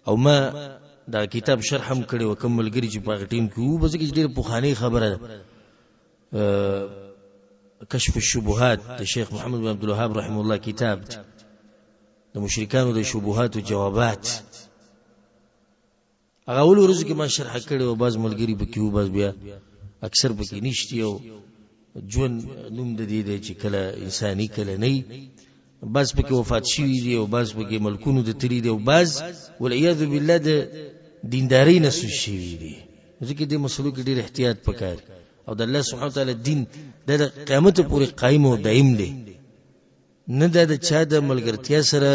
او ما دا کتاب شرح هم کړی و، کوم ملګري چې په هغه ټیم کې وو، بس ځکه چې ډېره پخوانۍ خبره ده، کشف الشبهات د شیخ محمد بن عبدالوهاب رحمه الله کتاب دی، د مشرکانو د شبهاتو جوابات. هغه اول ورځو کې ما شرح کړې وه، بعض ملګري پکې وو، بعض بیا اکثر پکې نشتي. او ژوند نوم د دې دی چې کله انساني کله نه، بعض پکې وفات شوي دي او بعض پکې ملکونو ته تللي دي او بعض والعیاذ بالله د دیندارۍ نه سوز شوي دي. ځکه دې مسلو کې ډېر احتیاط پکار او د الله سبحانه وتعالی دین د قیامت پورې قایم او دایم دی، نه دا د چا د ملګرتیا سره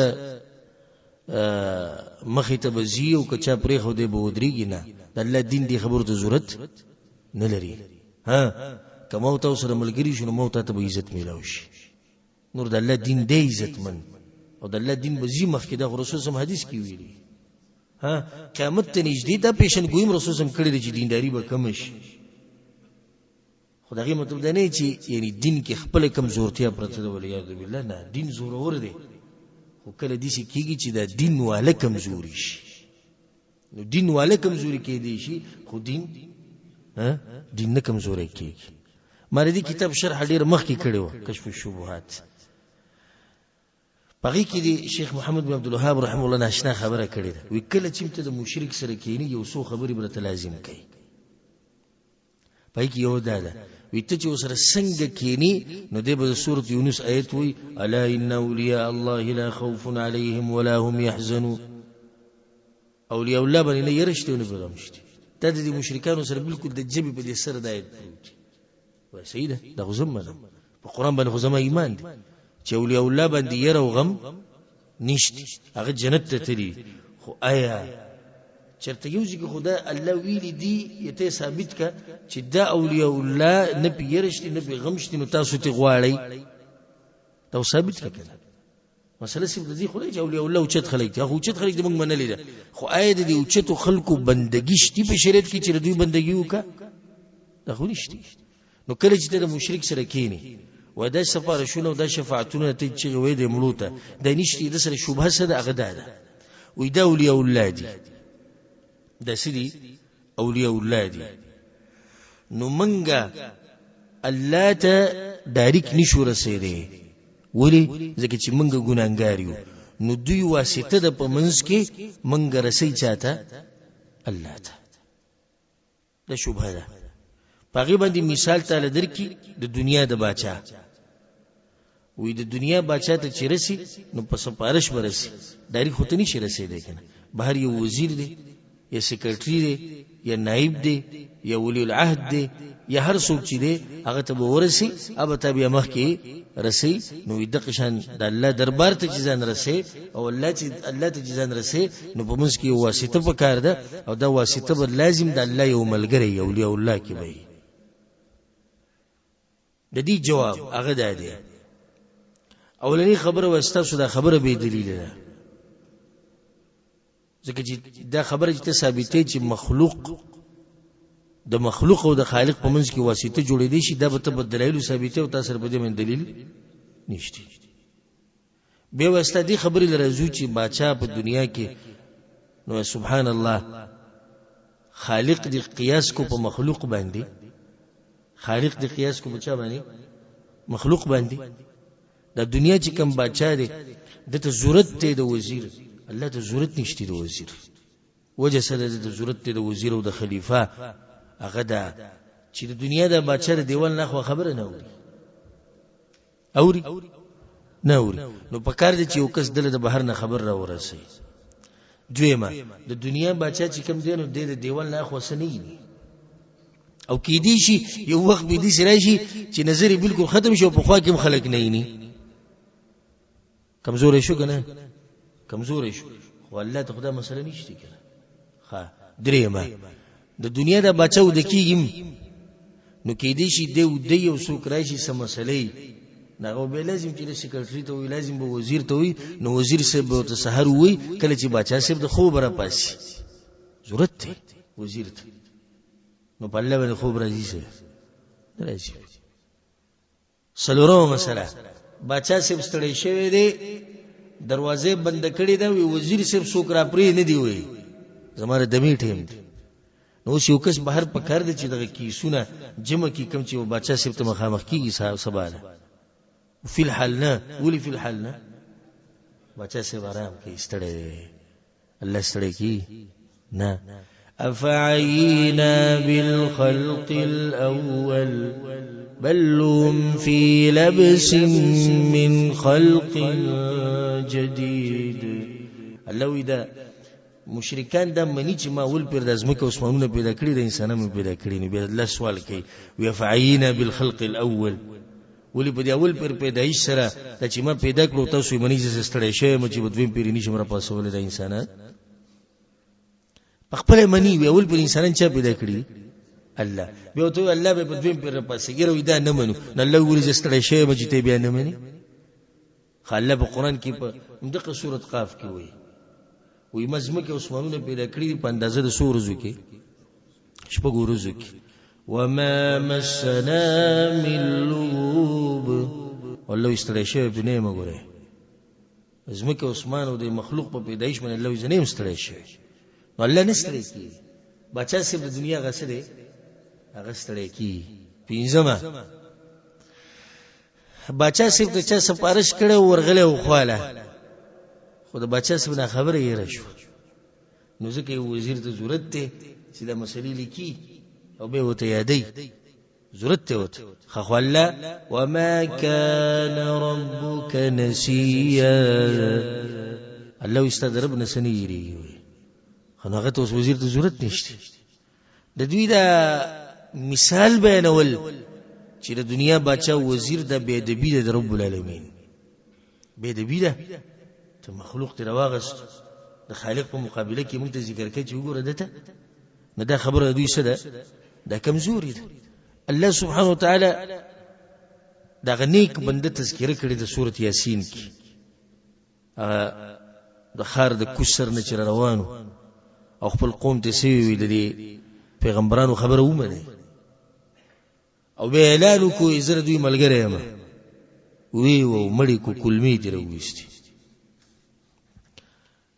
مخې ته به ځي او که چا پرېښودی به ودرېږي نه. د الله دین دې خبرو ته ضرورت نه لري. ها که ما او تاسو سره ملګري شو نو ما او تا ته به عزت میلاو شي. نور د الله دین دی عزتمن او د الله دین به ځي مخکې. دا خو رسول سم حدیث کې ویلي، ها قیامت ته نږدې دا پیشنګویي هم رسول سم کړې ده چې دینداري به کمه شي. خو د هغې مطلب دا نه چې یعنی دین کې خپله کمزورتیا پرته ده، والعیاذ بالله. نه، دین زورور دی، خو کله داسې کېږي چې دا دین واله کمزوري شي. نو دین واله کمزوري کېدی شي، خو دین دین نه کمزوری کېږي. ما د دې کتاب شرح ډېر مخکې کړې وه، کشف الشبهات. په هغې کې د شیخ محمد بن عبدالوهاب رحمه الله ناشنا خبره کړې ده، وایي کله چې ته د مشرک سره کښېنې یو څو خبرې به درته لازم کوي. پای کې یو دا ده، وی ته چې ورسره څنګه کښېنې نو دی به د سورة یونس آیت وایي، الا ان اولیاء الله لا خوف علیهم ولا هم یحزنون. اولیاء الله باندې نه یره شته او نه به غم شته. دا د دې مشرکانو سره بالکل د ژبې په دې سره دا آیت پروت دی. وایي صحیح ده، دا خو زه منم، په قرآن باندې خو زما ایمان دی چې اولیاء الله باندې یره او غم نشته، هغه جنت ته تللي. خو آیا چرته یو ځای کې خدا الله ویلي دي ته ثابت کا چې دا اولیاء الله نه پې یره شته نه پې غم شته، نو تاسو ترې غواړئ؟ دا ثابت کړه که نه؟ مسله صرف د دې خو نه چې اولیاء الله اوچت خلک دي، هغه اوچت خلک دي موږ منلې ده، خو آیا د دې اوچتو خلکو بندګي شته په شریعت کې چې د دوی بندګي وکړه؟ دا خو نشته. نو کله چې ته د مشرک سره کښېنې وایي دا سفارشونه او دا شفاعتونه ته چیغې وایي د مړو ته، دا نشته، د سره شبهه څه ده؟ هغه دا ده، وایي دا اولیاء الله دي، دا څه دي؟ اولیاء الله دي. نو منګه الله ته ډایرک نشو رسېدی، ولې؟ ځکه چې منګه ګناهګار یو، نو دوی واسطه ده په منځ کې، منګه رسي چاته؟ الله ته. دا شبهه ده. په هغې باندې مثال تاله درکړي د دنیا د باچا، وایي د دنیا باچا ته چې رسي نو په سفارش به رسي، ډایرک خو ته نشي رسېدی که نه. بهر یو وزیر دی، یا سیکرټري دی یا نائب دی یا ولی العهد دی یا هر څوک چې دی هغه ته به ورسي، هغه ته بیا مخکې رسي. نو دغه شان د الله دربار ته چې ځان رسي او الله چې الله ته چې ځان رسي، نو په منځ کې یو واسطه پکار ده، او دا واسطه به لازم د الله یو ملګری یو اولیاء الله کې به وي. د دې جواب هغه دا دی، اولنی خبره وه ستاسو دا خبره بې دلیله ده، ځکه چې دا خبره چې ته ثابتې چې مخلوق د مخلوق او د خالق په منځ کې واسطه جوړېدی شي، دا به ته په دلایلو ثابتې او تا سره په دې باندې دلیل نشته. بیا وایي ستا دې خبرې له راځو چې باچا په دنیا کې، نو سبحان الله، خالق دې قیاس کو په مخلوق باندې، خالق دې قیاس کو په چا باندې؟ مخلوق باندې. دا دنیا چې کوم باچا دی ده ته ضرورت دی د وزیر، الله ته ضرورت نشته د وزیر. وجه څه ده د ضرورت دی د وزیر او د خلیفه؟ هغه دا چې د دنیا د باچا د دیوال نه خو خبره نه اوري، اوري نه اوري، نو په کار دی چې یو کس دله د بهر نه خبر را ورسوي. دویمه، د دنیا باچا چې کوم دی نو دی د دیوال نه اخوا څه نه ویني، او کیدی شي یو وخت به داسې راشي چې نظر یې بالکل ختم شي او په خوا کې هم خلک نه ویني. کمزوری شو که نه؟ کمزوری شو، خو الله ته خو دا مسله نشته که نه. ښه، درېیمه، د دنیا دا باچا وده کېږي، نو کېدای شي دی وده یو څوک راشي څه مسله یې، نو هغه به لازم چې سیکرټري ته وایي، لازم به وزیر ته وایي، نو وزیر صاحب به ورته سهار ووایي کله چې باچا صاحب د خوبه راپاڅي، ضرورت دی وزیر ته، نو په الله باندې خوب راځي څه نه راځي. څلورمه مسله، باچا صاحب ستړی شوی دی، دروازه بنده کړې ده، وی وزیر صاحب څوک راپرې نه دی، وی زما د دمې ټیم دی. نو اوس یو کس بهر په کار دی چې دغه کیسونه جمع کړي کوم چې باچا صاحب ته مخامخ کېږي سبا ده. فی الحال نه، ولې فی الحال نه؟ باچا صاحب آرام کوي، ستړی دی. الله ستړی کېږي نه. أفعينا بالخلق الأول بل هم في لبس من خلق جديد. الله وی دا مشرکان دا منی چې ما اول پیر د ځمکې او اسمانونه پیدا کړي، د انسانانو پیدا کړي، نو بیا الله سوال کوي وی افعینا بالخلق الاول، ولې په دې اول پیر پیدایش سره دا چې ما پیدا کړو تاسو یې منی چې زه ستړی شوی یم چې په دویم پیر نشم راپاڅولی دا انسانان؟ په خپله مني وي اول پر انسانان چا پیدا کړي؟ الله. بیا ورته وایي الله به په دویم پیر راپاڅوي، یاره وایي دا نه منو، نو الله وایي زه ستړی شوی یم چې ته بیا نه منې. خو الله په قرآن کې په همدغه سورت قاف کې وایي، وایي ما ځمکې او اسمانونه پیدا کړي دي په اندازه د څو ورځو کې؟ شپږو ورځو کې. وما مسنا من لغوب، الله وایي ستړی شوی پرې نه یم ګورې، ځمکه او اسمان او د مخلوق په پیدایش باندې الله وایي زه نه یم ستړی شوی. نو الله نه ستړی کېږي. باچا صاحب د دنیا هغه څه دی؟ هغه ستړی کېږي. پنځمه، باچا صاحب ته چا سفارش کړی و ورغلی و خواله، خو د باچا صاحب نه خبره هېره شوه، نو ځکه یو وزیر ته ضرورت دی چې دا مسلې لیکي او بیا ورته یادوي، ضرورت دی ورته. خو الله وما كان ربك نسيا، الله وایي ستا د رب نه څه نه هېرېږي. وایي خو نو هغه ته اوس وزیر ته ضرورت نشته. د دوی دا مثال بیانول چې د دنیا باچا وزیر دا بې ادبي ده د رب العالمین، بې ادبي ده ته مخلوق ترې راواغست د خالق په مقابله کې موږ ته ذکر کوي چې وګوره ده ته، نو دا خبره د دوی څه ده؟ دا کمزوري ده. الله سبحانه وتعالی دغه نیک بنده تذکره کړې د سورت یاسین کې، هغه د ښار د کوز سر نه چې روانو او خپل قوم ته څه وویل، د دې پیغمبرانو خبره ومنئ او بیا اعلان وکړو زه د دوی ملګری یم، وی و مړی کو کلمې دې راوویستې.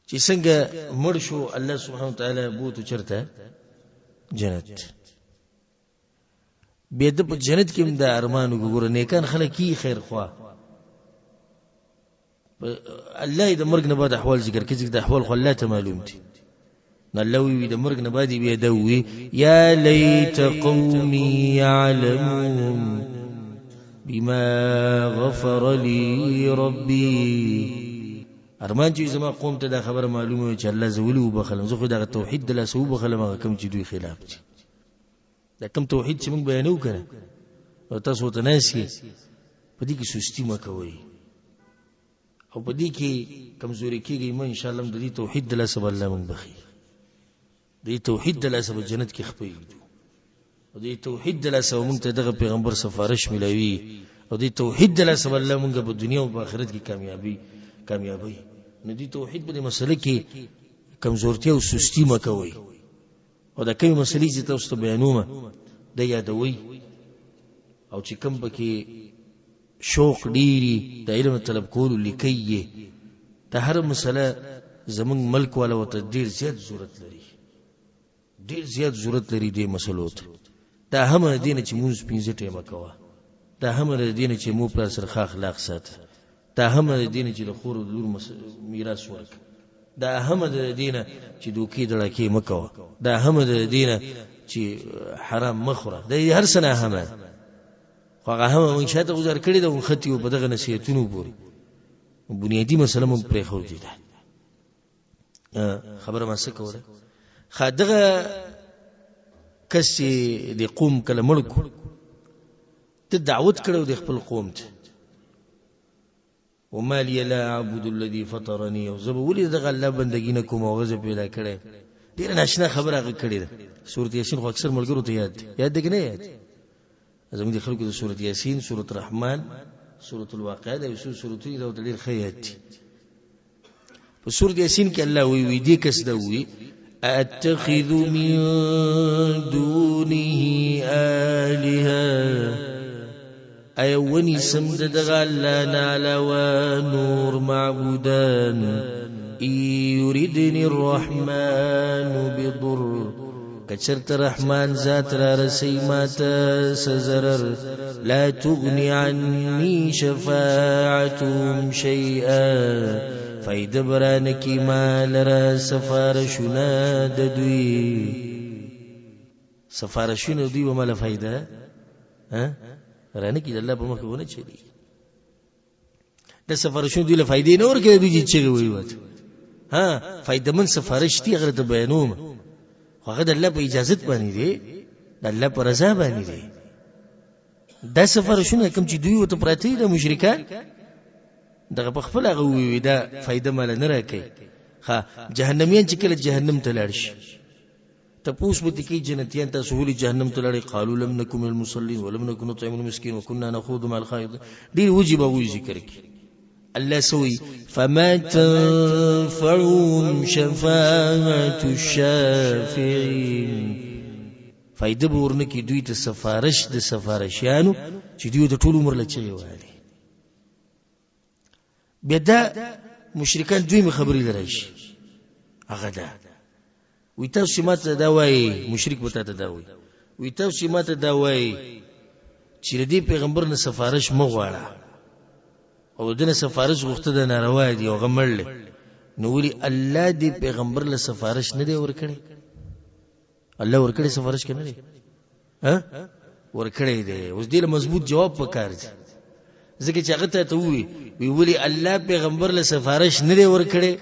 چې څنګه مړ شو الله سبحانه وتعالی بوتو چرته جنت، بیا د په جنت کې هم دا ارمان وګوره نیکان خلک کی خیر خوا الله یې د مرګ نه بعد احوال ذکر کوي، ځکه د احوال خو الله ته معلوم دي. نو الله وی د مرګ نه بعد بیا دا وی یا لیت قومي یعلمون بما غفر لي ربي. ارمان چې زما قوم ته دا خبره معلومه وي چې الله زه ولې وبخلم، زه خو دغه توحید د لاسه وبخلم هغه کوم چې دوی خلاف دي. دا کوم توحید چې موږ بیانو کنه او تاسو ته ناست یې، په دې کې سستی مه کوئ او په دې کې کمزوري کېږئ مه. انشاءالله د دې توحید د لاسه به الله موږ بخښي، د دې توحید د لاسه به جنت کې خپې ږدو، او د دې توحید د لاسه به موږ ته دغه پیغمبر سفارش ملاوي، او د دې توحید د لاسه به الله موږ په دنیا او په آخرت کې کامیابي. نو دې توحید په دې مسله کې کمزورتیا او سستی مه کوئ. او دا کومې مسلې چې تاسو ته بیانوم دا یادوئ، او چې کوم پکې شوق ډېری د علم طلب کولو لیکئ یې. دا هره مسله زمونږ ملک والا ورته ډېر زیات ضرورت لري، ډېر زیات ضرورت لري دې مسلو ته. دا هم د دې نه چې مونځ 5 ټیمه کوه، دا هم د دې نه چې مور پلار سره ښه اخلاق ساته، دا هم د دې نه چې د خور او د لور میراث ورکړه، دا هم د دې نه چې دوکې دړکې مه کوه، دا هم د دې نه چې حرام مه خوره. دا هر څه نه هم ده، خو هغه هم موږ شاته ګوزار کړې ده، نښتي یو په دغه نصیحتونو پورې. بنیادي مسله موږ پرېښودې ده. خبره ما څه کوله؟ ښه، دغه کس چې د قوم کله مړ کړو، ته دعوت کړو د خپل قوم ته، وما لي لا اعبد الذي فطرني، او زه به ولې دغه الله بندګي نه کوم او هغه زه پیدا کړی. ډېره ناشنا خبره هغه کړې ده. سورت یاسین خو اکثر ملګرو ته یاد دی، یاد دی که نه یاد؟ زموږ د خلکو د سورت یاسین، سورت رحمان، سورت الواقعه، دا یو څو سورتونه دا ورته ډېر ښه یاد دي. په سورت یاسین کې الله وایي، وی دې کس دا وایي، اتخذ من دونه آلهة، ایا ونیسم د دغه الله نه علاوه نور معبودان، ای یردني الرحمن بضر، که چېرته رحمان ذات را رسي ما ته څه ضرر، لا تغني عني شفاعتهم شيئا، فایده به رانه کړي ما لره سفارشونه د دوی. سفارشونه دوی به ما له فایده رانه کړي، د الله په مخ کې ونه چلېږي. د سفارشونو دوی له فایدې نه ورکوي، دوی چې چیغې وهي ورته. ها، فایدهمند سفارش دی، هغه ته بیانوم، خو هغه د الله په اجازت باندې دی، د الله په رضا باندې دی. دا سفارشونه کوم چې دوی ورته پراته دي، د مشرکان دغه په خپله هغه ووایي دا فایده ماله نه راکوي. ښه، جهنمیان چې کله جهنم ته لاړ شي، تپوس به ترې کوي جنتیان تاسو ولې جهنم ته لاړئ؟ قالو لم نکو من المصلین ولم نکو نطعم المسکین وکنا نخوض مع الخائضین. ډېر وجې به هغوی ذکر کړي. الله سوی فما تنفعهم شفاعة الشافعين، فایده به ورنه کړي دوی ته سفارش د سفارشیانو چې دوی ته ټول عمر له چغې وهلې. بیا دا مشرکان دویمې خبرې له راشي، هغه دا وی تاسو چې ماته دا وایي، مشرک به تاته دا وایي، وی تاسو چې ماته دا وایي چې د دې پیغمبر نه سفارش مه غواړه، او د ده نه سفارش غوښته د ناروا دی او هغه مړ دی، نو ولې الله دې پیغمبر له سفارش نه دی ورکړی؟ الله ورکړی سفارش که نه دی؟ ها ورکړی دی. اوس دې له مضبوط جواب پکار دی، ځکه چې هغه ته ته ووایي وی ولې الله پیغمبر له سفارش نه دی ورکړی،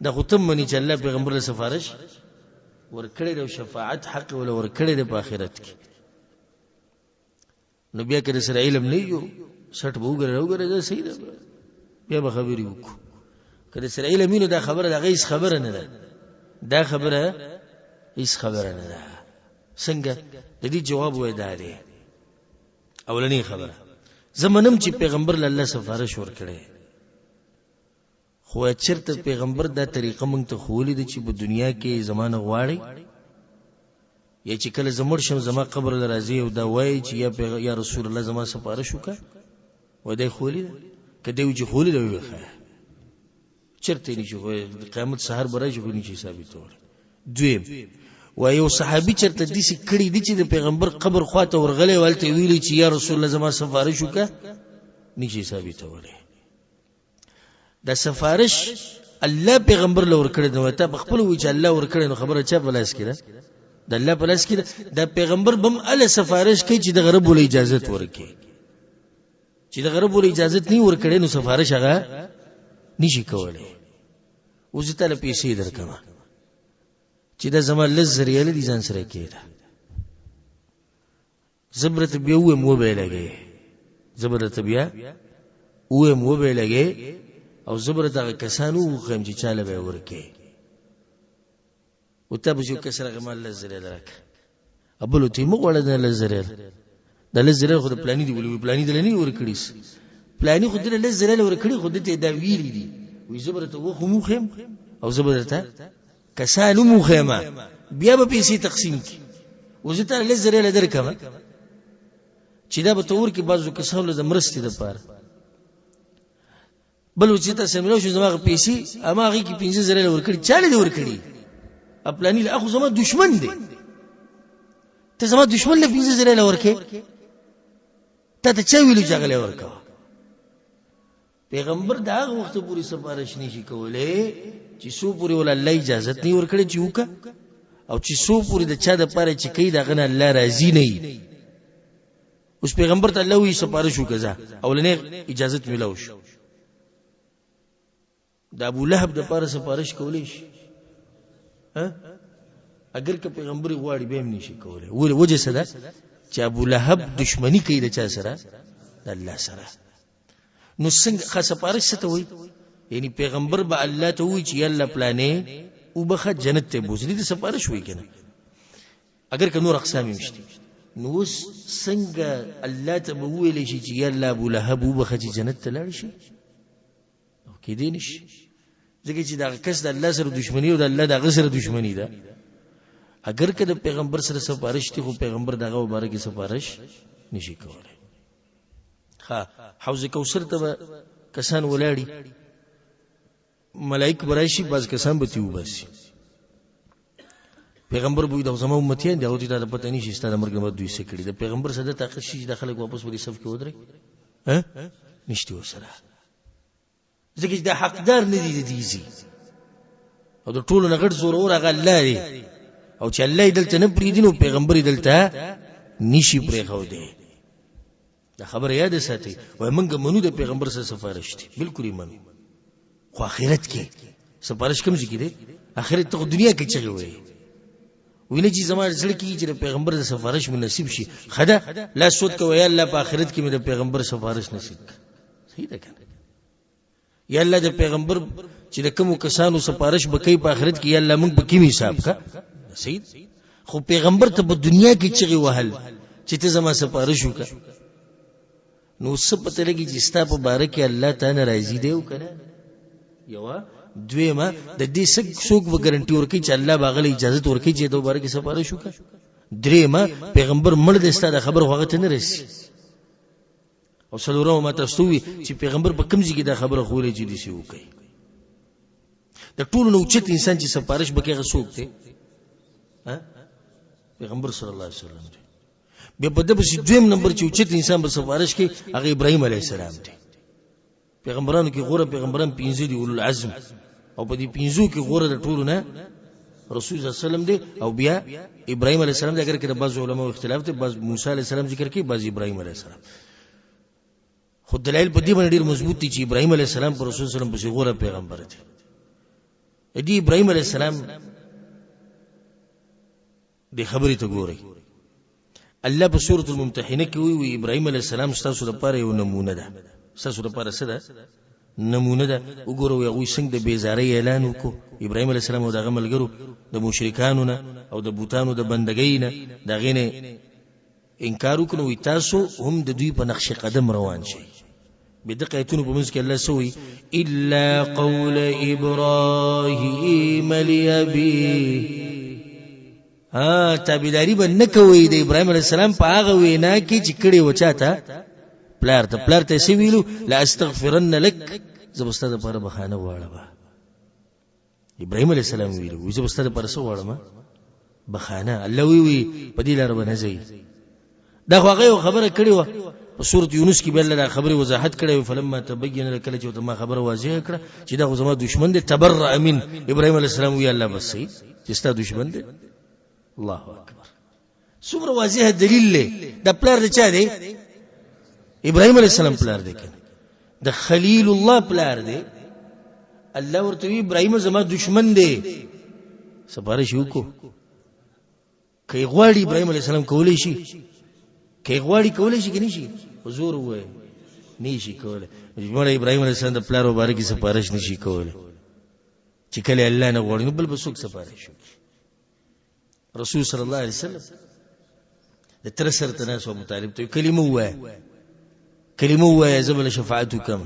دا خو ته منې چې الله پیغمبر له سفارش ورکړی دی او شفاعت حق وله ورکړی دی په آخرت کې. نو بیا که سره علم نه یو سټ به وګوره وګوره دا صحیح ده، بیا به خبرې وکړو. که سره علم وي نو دا خبره د هغه هېڅ خبره نه ده، دا خبره هېڅ خبره نه ده. څنګه؟ د دې جواب وایي دا دی. اولنۍ خبره، زه منم چې پیغمبر له الله سفارش ورکړی، خو چېرته پیغمبر دا طریقه موږ ته ښوولې ده چې په دنیا کې زما نه غواړي، یا چې کله زه مړ شم زما قبر له راځي او دا وایي چې یا رسول الله زما سفارش وکړه، وایي دا یې ښوولې ده؟ که دی وایي چې ښوولې ده، وایي ښه چېرته یې نشي ښوولی، د قیامت سهار به راشي خو نشي ثابتولی. دویم، وایي یو صحابي چېرته داسې کړي دي چې د پیغمبر قبر خواته ورغلی او هلته یې ویلي چې یا رسول الله زما سفارش وکړه، نشي ثابتولی. دا سفارش الله پیغمبر له ورکړی دی، ته په خپل وایي چې الله ورکړی، نو خبره چا په لاس کې ده؟ د الله په لاس کې ده. دا پیغمبر به هم هله سفارش کوي چې د غرب له اجازت ورکړي، چې د غرب له اجازت نه ورکړي نو سفارش هغه نشي کولی. اوس زه تاله پیسې درکوم چې دا زما 10,000 ریاله دي، ځان سره کېږده. زه به درته بیا ووایم وبه یې لګوې، زه به درته بیا ووایم وبه یې لګوې، او زه به درته هغه کسان وښیم چې چا له به یې ورکړې. او تا پسې یو کس راغی، ما 10,000 ریاله راکړه. بل ورته مه غواړه د 10,000 ریاله، د 10,000 ریاله خو د پلاني دي، ولې پلاني دله نه دي ورکړي؟ پلاني خو دله 10,000 ریاله ورکړي، خو ده ته یې دا ویلي دي، وایي زه به درته وخت هم وښیم او زه به درته کسان هم وښیم، بیا به پیسې تقسیم کړي. اوس زه تاله 10,000 ریاله درکړم چې دا به ته ورکړې بعضو کسانو له د مرستې دپاره. بل چې تاسو ملو شو زما پیسې اما هغه کې 5000 ریاله ورکړي، چاله دې ورکړي؟ خپلانی له اخو زما دشمن دی، ته زما دشمن له 5000 ریاله ورکې، ته ته چا ویلو چې هغه له ورکوه؟ پیغمبر د هغه وخت پورې سفارش نشي کولی چې څو پورې ول الله اجازت نه ورکړي چې وکړه، او چې څو پورې د چا د پاره چې کوي د هغه نه الله راضي نه وي. اوس پیغمبر ته الله وایي سفارش وکړه، ځه اولنی اجازت ملاو شو. د ابو لهب د پاره سفارش کولی شي؟ ها اگر که پیغمبر غواړي به هم نشي کولی. ولې؟ وجه څه ده؟ چې ابو لهب دشمنی کوي د چا سره؟ د الله سره. نو څنګه ښه سفارش څه ته وایي؟ یعنی پیغمبر به الله ته وایي چې یا الله پلانې وبخښه جنت ته بوځي، دې ته سفارش وایي که نه؟ اگر که نور اقسام هم شته. نو اوس څنګه الله ته به وویلی شي چې یا الله ابو لهب وبخښه چې جنت ته لاړ شي؟ او کېدی نه شي، ځکه چې دغه کس د الله سره دښمني او د الله د هغه سره دښمني ده. اگر که د پیغمبر سره سفارش دی، خو پیغمبر دغه مبارک سفارش نشي کولی. ښه، حوض کوثر ته به کسان ولاړي، ملائک به راشي، بعض کسان به ترې وباسي. پیغمبر به وایي دا زما امتیان دي، هغوی ته دا پته نشي ستا د مرګ نه بعد دوی څه کړي. د پیغمبر سره دا طاقت شي چې دا خلک واپس په دې صف کې ودرېږي؟ نشته ورسره، ځکه چې دا حقدار نه دي د دې ځای، او د ټولو نه غټ زورور هغه الله دی، او چې الله یې دلته نه پرېږدي نو پیغمبر یې دلته نشي پرېښودی. دا خبره یاد ساتئ. وایي موږ منو د پیغمبر سره سفارش دی، بالکل یې منو، خو آخرت کې سفارش کوم ځای کې دی؟ آخرت ته خو دنیا کې چغې وایي، وینه چې زما زړه کې چې د پیغمبر د سفارش مې نصیب شي. ښه ده، لاس سود کوه، یا الله په آخرت کې مې د پیغمبر سفارش نصیب کړه. صحیح ده که نه؟ یا الله د پیغمبر چې د کومو کسانو سفارش به کوي په آخرت کې، یا الله موږ په کوم حساب کا. صحیح، خو پیغمبر ته په دنیا کې چغې وهل چې ته زما سفارش وکړه، نو څه پته لګي چې ستا په باره کې الله تا نه راضي دی او که نه؟ یوه دویمه د دې څوک به ګارنټي ورکوي چې الله به هغه له اجازت ورکوي چې د باره کې سفارش وکړه؟ درېیمه پیغمبر مړ دی، ستا د خبر خو هغه ته نه رسي. او څلورمه ما تاسو ته وویل چې پیغمبر په کوم ځای کې دا خبره ښوولې چې داسې وکړي؟ د ټولو نه اوچت انسان چې سفارش به کوي هغه څوک دی؟ پیغمبر صلی الله علیه وسلم دی. بیا په ده پسې دویم نمبر چې اوچت انسان به سفارش کوي هغه ابراهیم علیه السلام دی. پیغمبرانو کې غوره پیغمبران پنځه دي، اولو العزم، او په دې پنځو کې غوره د ټولو نه رسول الله صلی الله علیه وسلم دی، او بیا ابراهیم علیه السلام دی. اگر که د بعضو علماو اختلاف دی، بعض موسی علیه السلام ذکر کوي، بعض ابراهیم علیه السلام، خو دلایل په دې باندې ډېر مضبوط دي چې ابراهیم علیه السلام پر رسول صلی الله علیه وسلم پسې غوره پیغمبر دی. دې ابراهیم علیه السلام دې خبرې ته ګورئ، الله په سورة الممتحنه کې وایي، وایي ابراهیم علیه السلام ستاسو لپاره یو نمونه ده. ستاسو لپاره څه ده؟ نمونه ده. وګوره وایي هغوی څنګه د بېزارۍ اعلان وکړو، ابراهیم علیه السلام او د هغه ملګرو د مشرکانو نه او د بوتانو د بندګۍ نه د هغې نه انکار وکړو، وایي تاسو هم د دوی په نقش قدم روان شئ. به دقه آیتونو په منځ کې الله څه وایي؟ الا قول ابراهیم لابیه. ها، تابعداري به نه کوئ د ابراهیم علیه السلام په هغه وینا کې چې کړې وه چا ته؟ پلار ته. پلار ته یې څه ویلو؟ لاستغفرن لک، زه به ستا دپاره بخښنه غواړم. ابراهیم علیه السلام ویلو زه به ستا دپاره څه غواړم؟ بخښنه. الله وی وی په دې لاره به نه ځئ. دا خو هغه یو خبره کړې وه په سورة یونس کې، بیا الله دا خبرې وضاحت کړی وي، فلما تبین له، کله چې ورته ما خبره واضحه کړه چې دا خو زما دښمن دی، تبرأ من، ابراهیم علیه السلام وی الله بس صحیح چې ستا دښمن دی. الله اکبر، څومره واضح دلیل دی. دا پلار د چا دی؟ ابراهیم علیه السلام پلار دی کنه، د خلیل الله پلار دی. الله ورته وی ابراهیم زما دشمن دی، سفارش وکړو. که غواړي ابراهیم علیه السلام کولی شي، که غواړي کولی شي که نه شي؟ حضور ووایي نه شي کولی. مړه ابراهیم علیه السلام د پلار مبارک سفارش نه شي کولی چې کله الله نه غواړي، نو بل به څوک سفارش وکړي؟ رسول صلی الله علیه وسلم د تر سره ته ناست ابو طالب ته کلمه ووایه، کلمه ووایه، زه به له شفاعت وکړم.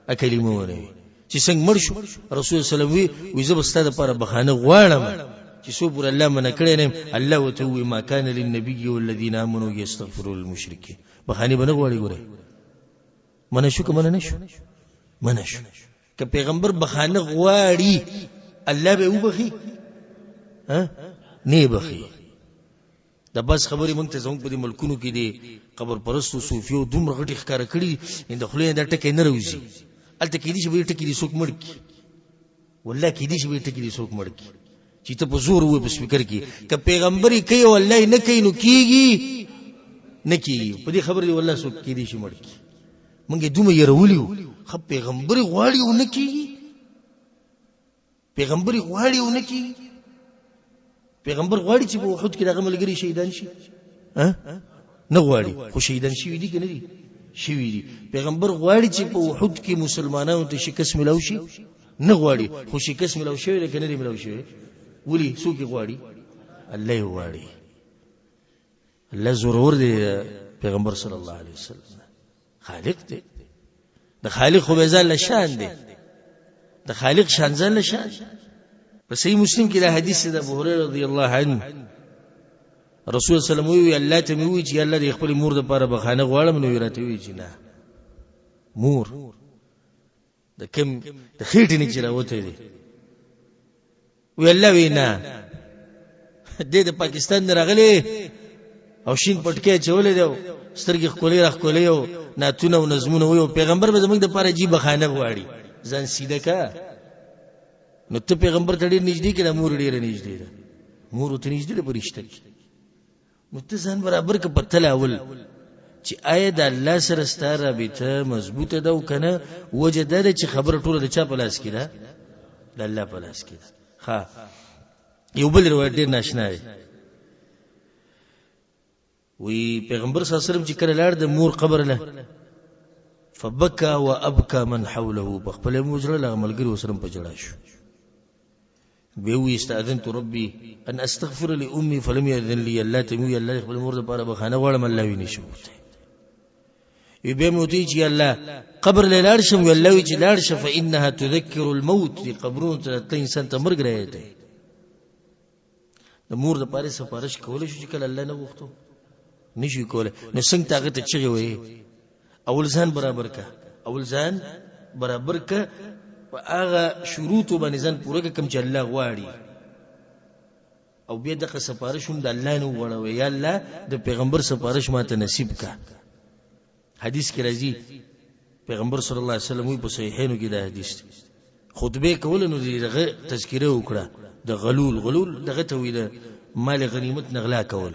ا کلمه ونه وي چې څنګه مړ شو، رسول صلی الله علیه وسلم وی زه به ستا دپاره بخښنه غواړم چې څو پورې الله منع کړی نه یم. الله ورته ووایي ما کان للنبي والذین آمنوا یستغفروا للمشرکین. بخښنې به نه غواړي. ګورئ منع شو که منع نه شو؟ منع شو. که پیغمبر بخښنه غواړي الله به وبخي؟ ها نه بخي. د بس خبرې مونږ ته زموږ په دې ملکونو کې دي قبر پرستو صوفیو دومره غټې ښکاره کړي ان د خولې دا ټکی نه راوځي. هلته کېدای شي به ټکي دې څوک مړ کړي، والله کېدای شي به ټکي دې څوک مړ کړي چې ته په زور ووایې په سپیکر کې. که پیغمبر یې کوي او الله یې نه کوي نو کېږي نه کېږي. په دې خبرې والله څوک کېدای شي مړ کړي. مونږ یې دومره یرولي وو، ښه پیغمبر یې غواړي او نه کېږي، پیغمبر یې غواړي او نه کېږي. پیغمبر غواړي چې په احد کې دغه ملګري شهیدان شي؟ نه غواړي، خو شهیدان شوي دي که نه دي؟ شوي دي. پیغمبر غواړي چې په احد کې مسلمانانو ته شکست ملاو شي؟ نه غواړي، خو شکست ملاو شوی دی که نه دی ملاو شوی؟ ولي څوک یې غواړي؟ الله یې غواړي. الله زورور دی پیغمبر صلی الله علیه وسلم خالق دی، د خالق خو به ځان له شان دی، د خالق شان ځان له شان. په صحیح مسلم کې دا حدیث د ابو هريره رضی الله عنه، رسول صلی الله علیه وسلم وی الله ته مې وی چې الله دې خپل مور د پاره بخانه غواړم، نو راته وی چې نه، مور د کم د خېټې نه چې راوتی دی. وی الله وی نه، دې د پاکستان نه راغلی او شین پټکی اچولی دی، سترګې ښکلې را ښکلې او نعتونه او نظمونه وایي، او پیغمبر به زموږ دپاره جي بخانه غواړي. ځان سیده که، نو ته پیغمبر ته ډېر نږدې که، دا مور ډېره نږدې ده، مور ورته نږدې ده په رشته کې. نو ته ځان برابر که په تل اول چې آیا د الله سره ستا رابطه مضبوطه ده او که نه. وجه دا ده چې خبره ټوله د چا په لاس کې ده؟ د الله په لاس کې ده. ښه، یو بل روایت ډېر ناشنا دی. وی پیغمبر صلی الله علیه وسلم چې کله لاړ د مور قبر له، فبکا وابکا من حوله، په خپل مو زړه له ملګري وسره په جړا شو. به وی استاذنت ربي ان استغفر لامي فلم ياذن لي. الله ته وی الله خپل مور لپاره بخانه غواړم، الله وی نشو ورته. وی به مو تی چې الله قبر له لاړ شم، وی الله وی چې لاړ شه، فانها تذكر الموت. دی قبرونو ته انسان ته مرګ راځي. د مور د پاره سفارش کولای شو چې کله الله نه غوښتو نشو کولای، نو څنګه ته هغه ته چغې وایې؟ اول ځان برابر که، اول ځان برابر که، په هغه شروطو باندې ځان پوره که کوم چې الله غواړي، او بیا دغه سفارش هم د الله نه وغواړه، یا الله د پیغمبر سفارش ماته نصیب که. حدیث کې راځي پیغمبر صلی الله علیه وسلم وی په صحیحینو کې دا حدیث دی، خطبه کوله نو دغه تذکره وکړه د غلول، غلول دغه ته وی د مال غنیمت نغلا کول.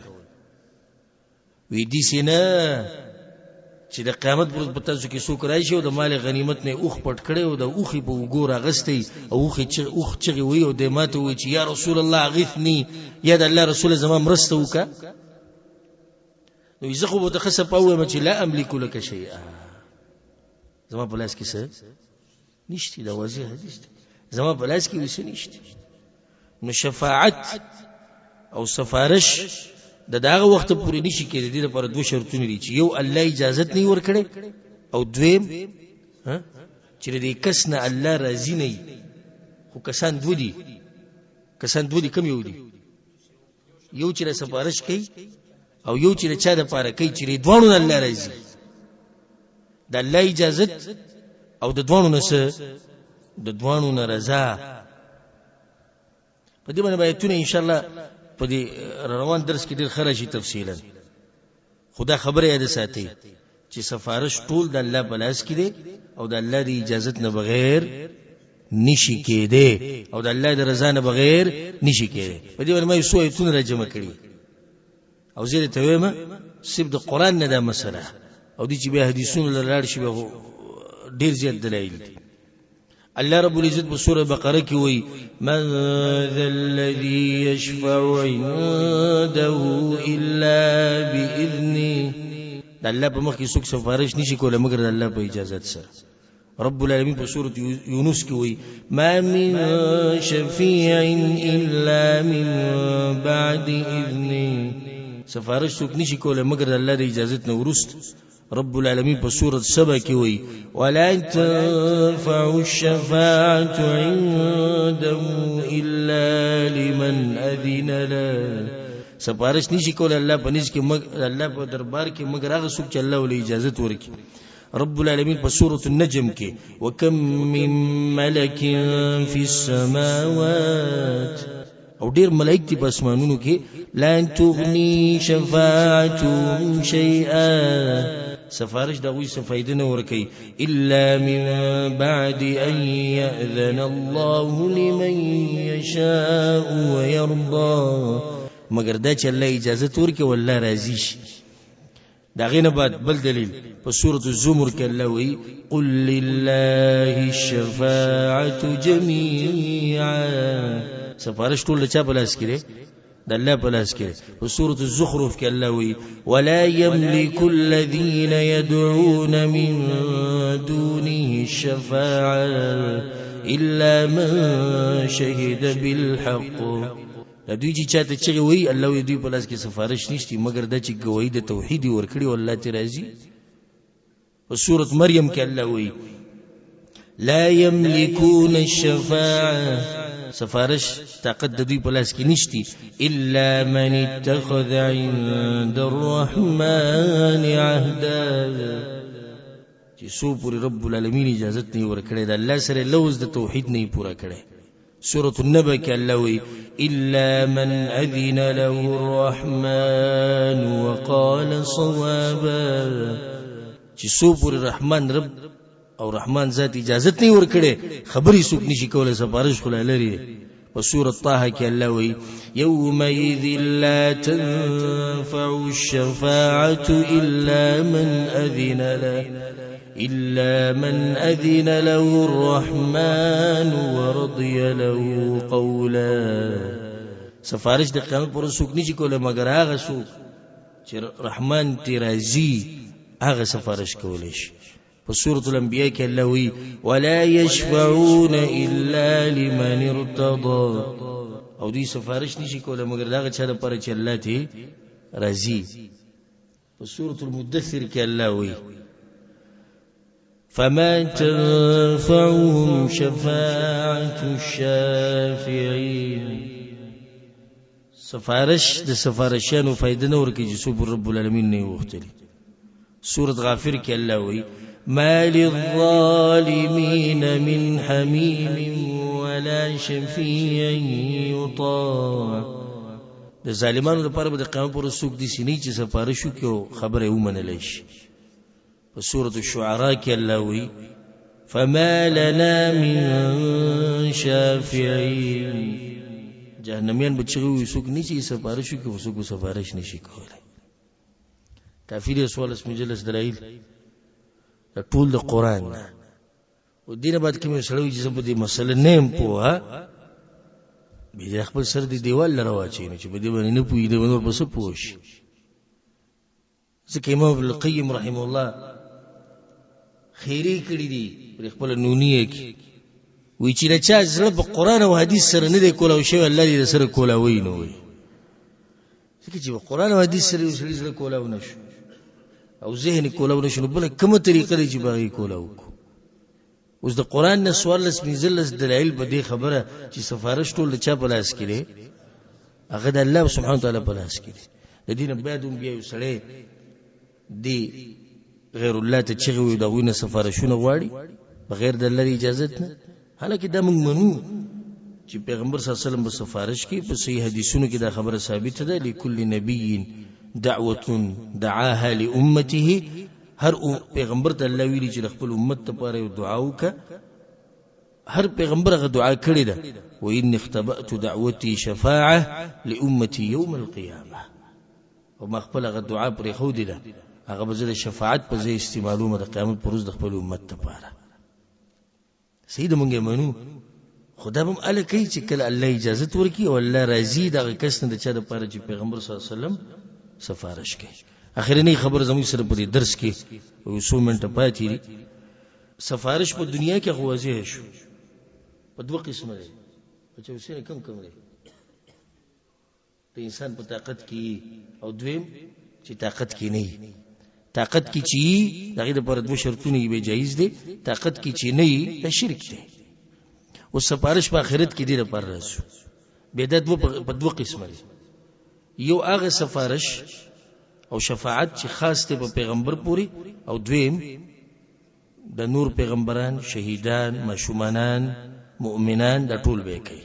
وی دي سینه چې د قیامت پر ورځ په تاسو کې څوک راشي او د مال غنیمت نه اوښ پټ کړی او د اوښې په اوږو راغستی او اوښ چغې وهي او دی ماته وایي چې یا رسول الله اغثني، یا د الله رسول زما مرسته وکړه. نو زه خو به ورته ښه صفا ووایم چې لا املک لک شیئا، زما په لاس کې څه نشته. دا واضح حدیث دی، زما په لاس کې څه نشته. نو شفاعت او سفارش د دغه وخت پورې نشي کېدی. دې لپاره دوه شرطونه دي چې یو الله اجازه نه ورکړي، او دویم چې د کس نه الله راضي نه. خو کسان دوه دي، کسان دوه دي، کوم یو دي؟ یو چې سفارش کوي او یو چې چا د پاره کوي، چې دواړو نه الله راضي، د الله اجازه او د دواړو نه څه، د دواړو نه رضا. په دې باندې آیتونه ان شاء الله په دې روان درس کې ډېر ښه راشي تفصیلا. خو دا خبره یاد ساتئ چې سفارش ټول د الله په لاس کې دی او د الله د اجازت نه بغیر نشي کېدی او د الله د رضا نه بغیر نشي کېدی. په دې باندې ما یو څو آیتونه را جمع کړي او زه درته وایم صرف د قرآن نه دا مسله، او دې چې بیا حدیثونو له لاړ شي بیا ډېر زیات دلایل دي. الله رب العزت په سوره بقره کې وایي: من ذا الذي يشفع عنده الا باذنه. د الله په مخ کې څوک سفارش نشي کولی مګر د الله په اجازت سره. رب العالمین په سورة یونس کې وایي: ما من شفیع الا من بعد اذنه. سفارش څوک نشي کولی مګر د الله د اجازت نه وروسته. رب العالمین په سورة سبا کې وایي: ولا تنفع الشفاعة عنده الا لمن اذن له. سفارش نشي کولی الله په نس کې، الله په دربار کې، مګر هغه څوک چې الله ولې اجازت ورکړي. رب العالمین په سورة النجم کې: وکم من ملک فی السماوات، او ډیر ملائک دي په اسمانونو کې، لا تغنی شفاعتهم شیئا، سفارش د هغوی څه فایده نه ورکوي، الا من بعد ان یأذن الله لمن یشاء ویرضا، مګر دا چې الله اجازه ورکړي او الله راضي شي. د هغې نه بعد بل دلیل په سورة الزمر کې الله وایي: قل لله الشفاعة جميعا. سفارش ټول د چا په لاس کې دی؟ د الله په لاس کې. په سورة الزخرف کې الله وایي: ولا يملك الذين يدعون من دونه الشفاعة إلا من شهد بالحق. دا دوی چې چاته چغې وایي، الله وایي دوی په لاس کې سفارش نشتی مګر دا چې ګواهي د توحید یې ورکړي او الله ترې راضي. په سورة مریم کې الله وایي: لا يملكون الشفاعة، سفارش طاقت د دوی په لاس کې نشتی، الا من اتخذ عند الرحمن عهدا، چې څو پورې رب العالمین اجازت نه ورکړی، د الله سره لوز د توحید نه پوره کړی. سورة النبأ کې الله وایي: إلا من أذن له الرحمن وقال صوابا، چې څو پورې رحمان رب او رحمان ذات اجازت نه ورکړي خبرې څوک نشي کولی، سفارش خو لا لرې دی. په سورة طه کې الله وایي: يومئذ لا تنفع الشفاعة إلا من أذن له، إلا من أذن له الرحمن ورضي له قولا. سفارش د قیامت پر ورځ څوک نشي کولی مګر هغه څوک چې رحمان ترې راضي هغه سفارش کولی شي. په سورة الانبیاء کې الله وایي: ولا يشفعون إلا لمن ارتضى، او دوی سفارش نشي کولی مګر د هغه چا لپاره چې الله ترې راضي. په سورة المدثر کې الله وایي: فما تنفعهم شفاعة الشافعين. سفارش د سفارشیانو فایده نه ورکوي چې څوک رب العالمین نه یې غوښتلي. سورة غافر کې الله وایي: ما للظالمين من حميم ولا شفيع يطاع. د ظالمانو لپاره به د قیامت پر ورځ څوک داسې نه وي چې سفارش وکړي او خبره یې ومنلی شي. په سورة الشعراء کې الله وایي: فما لنا من شافعين. جهنميان به چغې وهي څوک نه چې سفارش وکړي خو څوک به سفارش نشي کولی. کافي دی 14 15 دلایل دا ټول د قرآن نه. او دې نه بعد کې مې سړی وایي چې زه په دې مسله نه یم پوه، بیا خپل سر دې دیوال لره واچوي، نو چې په دې باندې نه پوهېږي دی به نور په څه پوه شي. ځکه امام ابن القیم رحمه الله خیرې کړي دي پر خپله نونیه کې، وایي چې د چا زړه په قرآن او حدیث سره نه دی کولاو شوی الله دې سره کولاوي نه وایي. ځکه چې په قرآن او حدیث سره یو سړي زړه کولاو نه شو او ذهن یې کولاو نه شو، نو بله کومه طریقه دی چې به هغې کولاو کړو؟ اوس د قرآن نه 14 15 دلایل په دې خبره چې سفارش ټول د چا په لاس کې دی، هغه د الله سبحانه وتعالی په لاس کې دی. د دې نه بعد هم بیا یو سړی دی غیر الله ته چغې وهي، د هغوی نه سفارشونه غواړي بغیر د الله د اجازت نه. حالانکه دا موږ منو چې پیغمبر صلی الله علیه وسلم به سفارش کوي، په صحیح حدیثونو کې دا خبره ثابته ده، لکل نبی دعوة دعاها لأمته. هر پیغمبر ته الله ویلي چې د خپل امت لپاره یو دعا وکړه، هر پیغمبر هغه دعا کړې ده، وإني اختبأت دعوتي شفاعة لأمتي يوم القيامة. او ما خپل هغه دعا پرېښودې ده، هغه به زه د شفاعت په ځای استعمالوم د قیامت پر ورځ د خپل امت لپاره. صحیح ده، مونږ یې منو، خو دا به هم هله کوي چې کله الله اجازت ورکړي او الله راضي د هغه کس نه د چا دپاره چې پیغمبر صلی الله علیه وسلم سفارش کوي. اخرنۍ خبره زموږ سره په دې درس کې یو څو منټه پاتې دي. سفارش په دنیا کې خو واضح شو، په دوه قسمه دی. بچه حسین کم کم دی د انسان په طاقت کې، او دویم چې طاقت کې نه وي. طاقت کې چې د هغې دپاره دوه شرطونه به جایز دی، طاقت کې چې نه وي دا شرک دی. اوس سفارش په آخرت کې دې دپاره راځو. بیا دا په دوه قسمه دی. یو هغه سفارش او شفاعت چې خاص دی په پیغمبر پورې، او دویم د نور پیغمبران، شهیدان، ماشومانان، مؤمنان، دا ټول به کوي.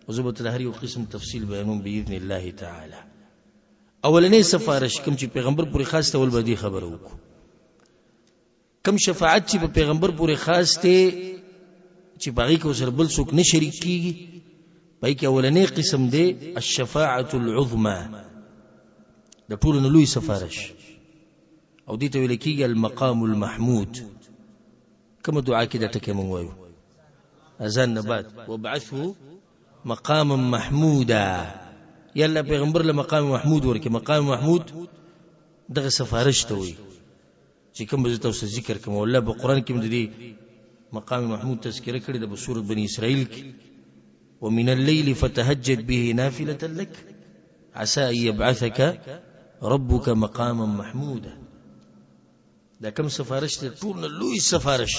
او زه به ته د هر یو قسم تفصیل بیانوم باذن الله تعالی. اولنې سفارش کوم چې پیغمبر پورې خاص دی، اول به دې خبره وکړو. کوم شفاعت چې په پیغمبر پورې خاص دی چې په هغې کې ورسره بل څوک نه شریک کېږي، په هغې کې اولنی قسم دی الشفاعة العظمى، د ټولو نه لوی سفارش، او دې ته ویل کېږي المقام المحمود. کومه دعا کې دا ټکی مونږ وایو اذان نه بعد؟ وابعثه مقاما محمودا. یا الله پیغمبر له مقام محمود ورکړي. مقام محمود دغه سفارش ته وایي چې کوم به زه تاسو ذکر کوم. الله په قرآن کې هم د دې مقام محمود تذکره کړې ده په سورة بني اسرائیل کې، ومن الليل فتهجد به نافلة لك عسى أن يبعثك ربك مقاما محمودا. دا کوم سفارش دی؟ ټول نه لوی سفارش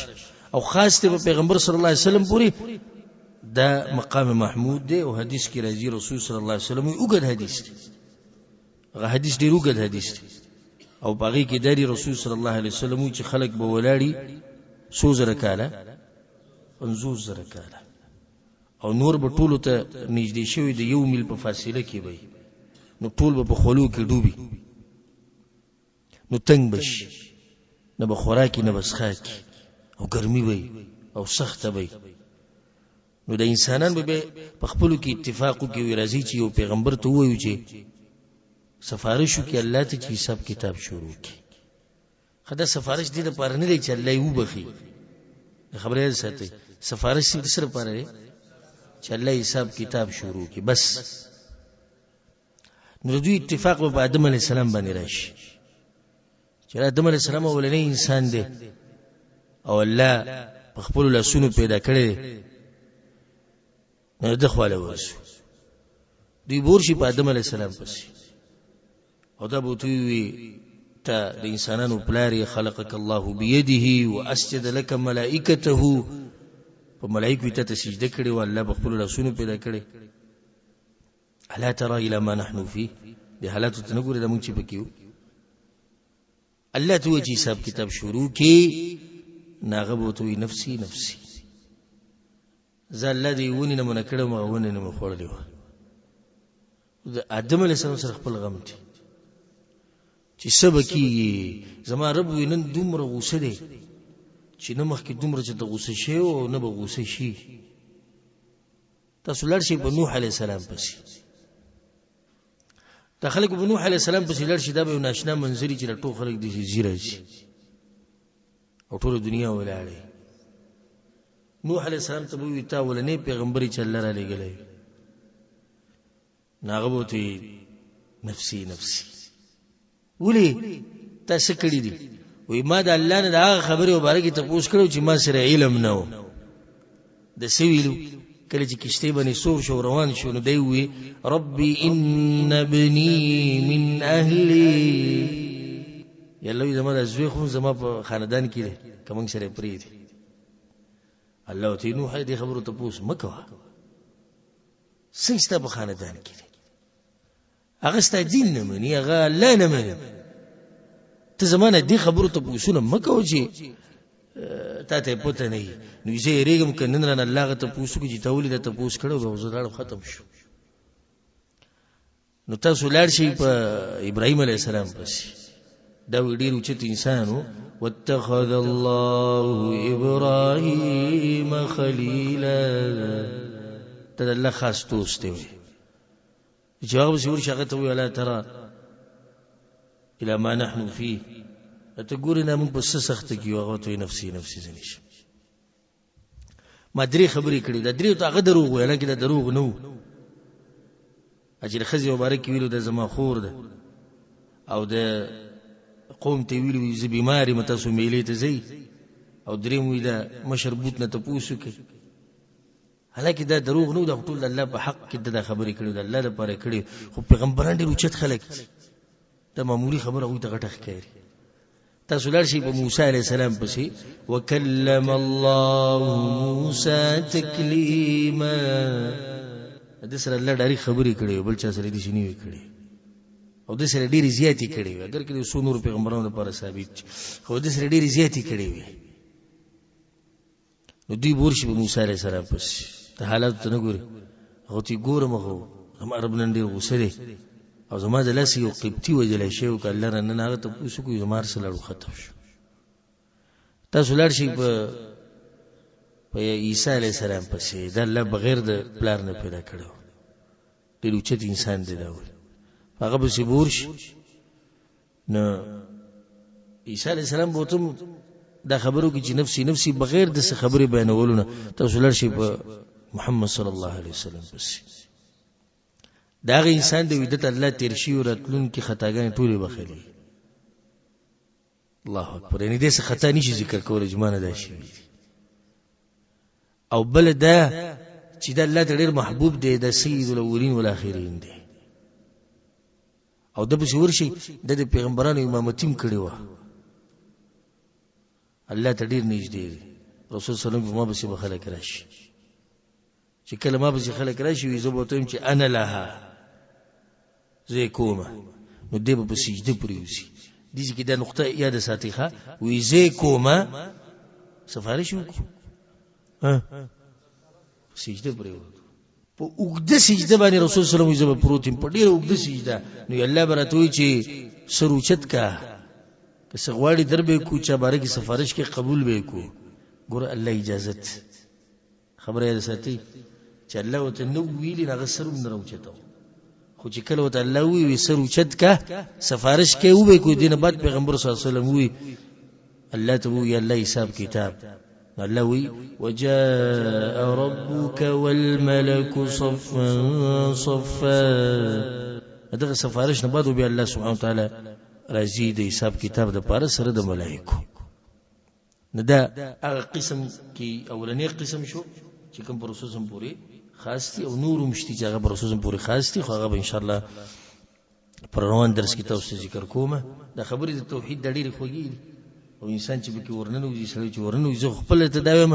او خاص دی په پیغمبر صلی الله علیه وسلم پورې، دا مقام محمود دی. او حدیث کې راځي رسول صلی الله علیه وسلم، اوږد حدیث دی، هغه حدیث ډېر اوږد حدیث دی، او په هغې کې داري رسول صلی الله علیه وسلم چې خلک به ولاړي څو زره کاله، 50,000 کاله، او نور به ټولو ته نږدې شوي د یو میل په فاصله کې به، نو ټول به په خولو کې ډوبي، نو تنګ به شي، نه به خوراکي نه به څښاکي، او ګرمي به او سخته به. نو د انسانان به په خپلو کې اتفاق وکړي، وي راځي چې یو پیغمبر ته ووایو چې سفارش وکړي الله ته چې حساب کتاب شروع کړي. ښه، دا سفارش دې دپاره نه دی چې الله یې وبخښي، د خبرې یاد ساتئ، سفارش د څه لپاره دی؟ چې الله حساب کتاب شروع کړي بس. نو د دوی اتفاق به په آدم علیه السلام باندې راشي چې آدم علیه السلام اولنی انسان دی او الله په خپلو لاسونو پیدا کړی دی، نو د خواله ورسو دوی بور شي په آدم علیه السلام پسې، او دا به ورته ووایي ته د انسانانو پلار یې، خلقک الله بيده واسجد لك ملائکته، په ملائکو یې ته سجده کړې وه، الله په خپلو لاسونو پیدا کړی. الا ترى الى ما نحن فيه، دې حالاتو ته نه ګورې دا مونږ چې پکې یو؟ الله ته وایي چې حساب کتاب شروع کړي، نو هغه به ورته وایي نفسي نفسي، زه الله دې ونې نه منع کړی وم، هغه ونې نه مې خوړلې وه. د آدم علیه السلام سره خپل غم دی چې څه به کېږي. زما رب وایي نن دومره غوسه دی چې نه مخکې دومره چې ته غوسه شوی او نه به غوسه شي. تاسو لاړ شئ په نوح علیه السلام پسې، دا خلک په نوح علیه السلام پسې لاړ شي، دا به یو ناشنا منظري چې ټول خلک داسې ځي راځي او ټوله دنیا ولاړې. نوح علیه السلام ته به ووایي تا اولنی پیغمبر چې الله رالیږلی، نو هغه به ورته نفسي نفسي، ولې تا څه کړي دي؟ وایي ما د الله نه د هغه خبرې مبارکې تپوس کړی چې ما سره علم نه و. د څه ویلو؟ کله چې کښتۍ باندې سور شو روان شو، نو دی ووایي ربي ان ابني من اهلي، یا الله زما دا زوی خو زما په خاندان کې دی، که موږ سره یې پرېږدي. الله ورته وایي نوح دې خبرو تپوس مه کوه، څنګه ستا په خاندان کې دی؟ هغه ستا دین نه مني، هغه الله نه مني، ته زما نه دې خبرو تپوسونه مه کوه چې تا ته یې پته نه وي. نو زه یېرېږم که نن رانه الله هغه تپوس وکړي چې تا ولې دا تپوس کړی و، زه لاړم ختم شو. نو تاسو لاړ شئ په ابراهیم علیه السلام پسې، دا ډېر اوچت انسان و. واتخذ الله ابراهیم خلیلا، ته د الله خاص دوست دی. چې هغه پسې ورشي هغه ته ووایي الا ترى الى ما نحن فيه، ته ګورې نه موږ په څه سخته کې یو؟ هغه ورته وایي نفسي نفسي، زه نشم. ما درې خبرې کړې، دا درې ته هغه دروغ ویل، حالانکه دا دروغ نه وو. چې د ښځې مبارک ویلو دا زما خور ده، او د قوم ته ویلو زه بیمار یم، تاسو میلې ته ځئ، او دریم وی دا مشر بوت نه تپوس وکړئ. حالانکه دا دروغ نه وو، دا ټول د الله په حق کې دا خبرې کړې، د الله لپاره کړې. خو پیغمبران ډېر اوچت خلک دي، دا معمولي خبره هغوی ته غټه ښکاري. تاسو لاړ شئ په موسی علیه السلام پسې، وکلم الله موسی تکلیما، د سره الله ډېرې خبرې کړې، بل چا سره داسې نه وې کړې، او د سره ډېرې زیاتې کړې وې، اګر که د څو نورو پیغمبرانو لپاره ثابت دي، خو د سره ډېرې زیاتې کړې وې. نو دوی به ورشي په موسی علیه السلام پسې، ته حالاتو ته نه ګورې، هغه ته یې ګورم، خو زما رب نن ډېر غوسه دی او زما د لاسه یو قبطي وژلی شوی و، که الله را نن هغه تپوس وکړي زما هر څه لاړو ختم شو. تاسو لاړ شئ په عیسی علیه السلام پسې، دا الله بغیر د پلار نه پیدا کړی و، ډېر اوچت انسان دی دا وایي، هغه پسې به ورشي. نو عیسی علیه السلام به ورته دا خبرو کې چې نفسي نفسي بغیر د څه خبرې بیانولو نه تاسو لاړ شئ په محمد صلی الله علیه وسلم پسې. د هغه انسان د ویدت الله تېر شوي راتلونکي خطاګانې ټولې بخښلې. الله اکبر، یعنې داسې خطا نشي ذکر کولی چې ما نه دا شوي دي. او بل دا چې دا الله ته ډېر محبوب دی، دا سید الاولین والآخرین دی، او د پسې ورشي د د پیغمبرانو امامتي هم کړې وه، الله ته ډېر نږدې دی. رسول صلی الله علیه وسلم ما پسې به خلک راشي، چې کله ما پسې خلک راشي وي زه به ورته وایم چې انا لها، زه یې کومه، نو دی به په سجده پرېوځي. دې ځای کې دا نقطه یاده ساتئ ښه، وایي زه یې کومه، سفارش وکړو، سجده پرېوځو، په اوږده سجده باندې رسول صلی الله علیه وسلم زه به پروت یم په ډېره اوږده سجده. نو الله به راته وایي چې سر اوچت کا، که څه غواړي در به یې کړو، چا باره کې سفارش کې قبول به یې کړو. ګوره الله اجازت، خبره یې ساتي چې الله ورته نه ویلي نو هغه سر هم نه راوچتوه، خو چې کله ورته الله ووایي سر اوچت کا، سفارش کوي وبه یې کړو، دې نه بعد پیغمبر صلی الله علیه وسلم ووایي الله ته ووایي الله حساب کتاب. الله وی وجاء ربك والملك صفا صفا، دغه سفارش نه بعد بیا الله سبحانه وتعالی راځي د حساب کتاب د پاره سره د ملائکو. نو دا هغه قسم کې اولنې قسم شو چې کوم پر رسول پورې خاص دي، او نور هم شته چې هغه پر رسول پورې خاص دي، خو هغه به ان شاء الله پر روان درس کې تاسو ته ذکر کوم. دا خبرې د توحید د ډېرې خوږې دي، او انسان چې پکې ورننوځي، سړی چې ورننوځي، زه خپله ته دا وایم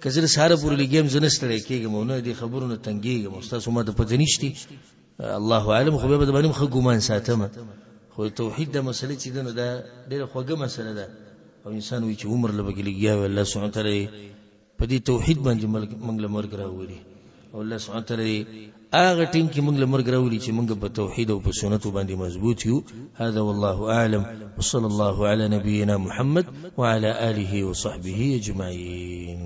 که زه د سهاره پورې لګیا یم زه نه ستړی کېږم او نه دې خبرو نه تنګېږم، او ستاسو ما ته پته نشتي الله اعلم، خو بیا به د باندې هم ښه ګومان ساتم. خو توحید دا مسله چې ده نو دا ډېره خوږه مسله ده، او انسان وایي چې عمر له پکې لګیا وي، الله سبحانه وتعالی په دې توحید باندې موږ له مرګ راولي، او الله سبحانه وتعالی هغه ټیم کې موږ له مرګ راولي چې موږ په توحید او په سنتو باندې مضبوط یو. هذا والله اعلم، وصلى الله على نبينا محمد وعلى آله وصحبه اجمعين.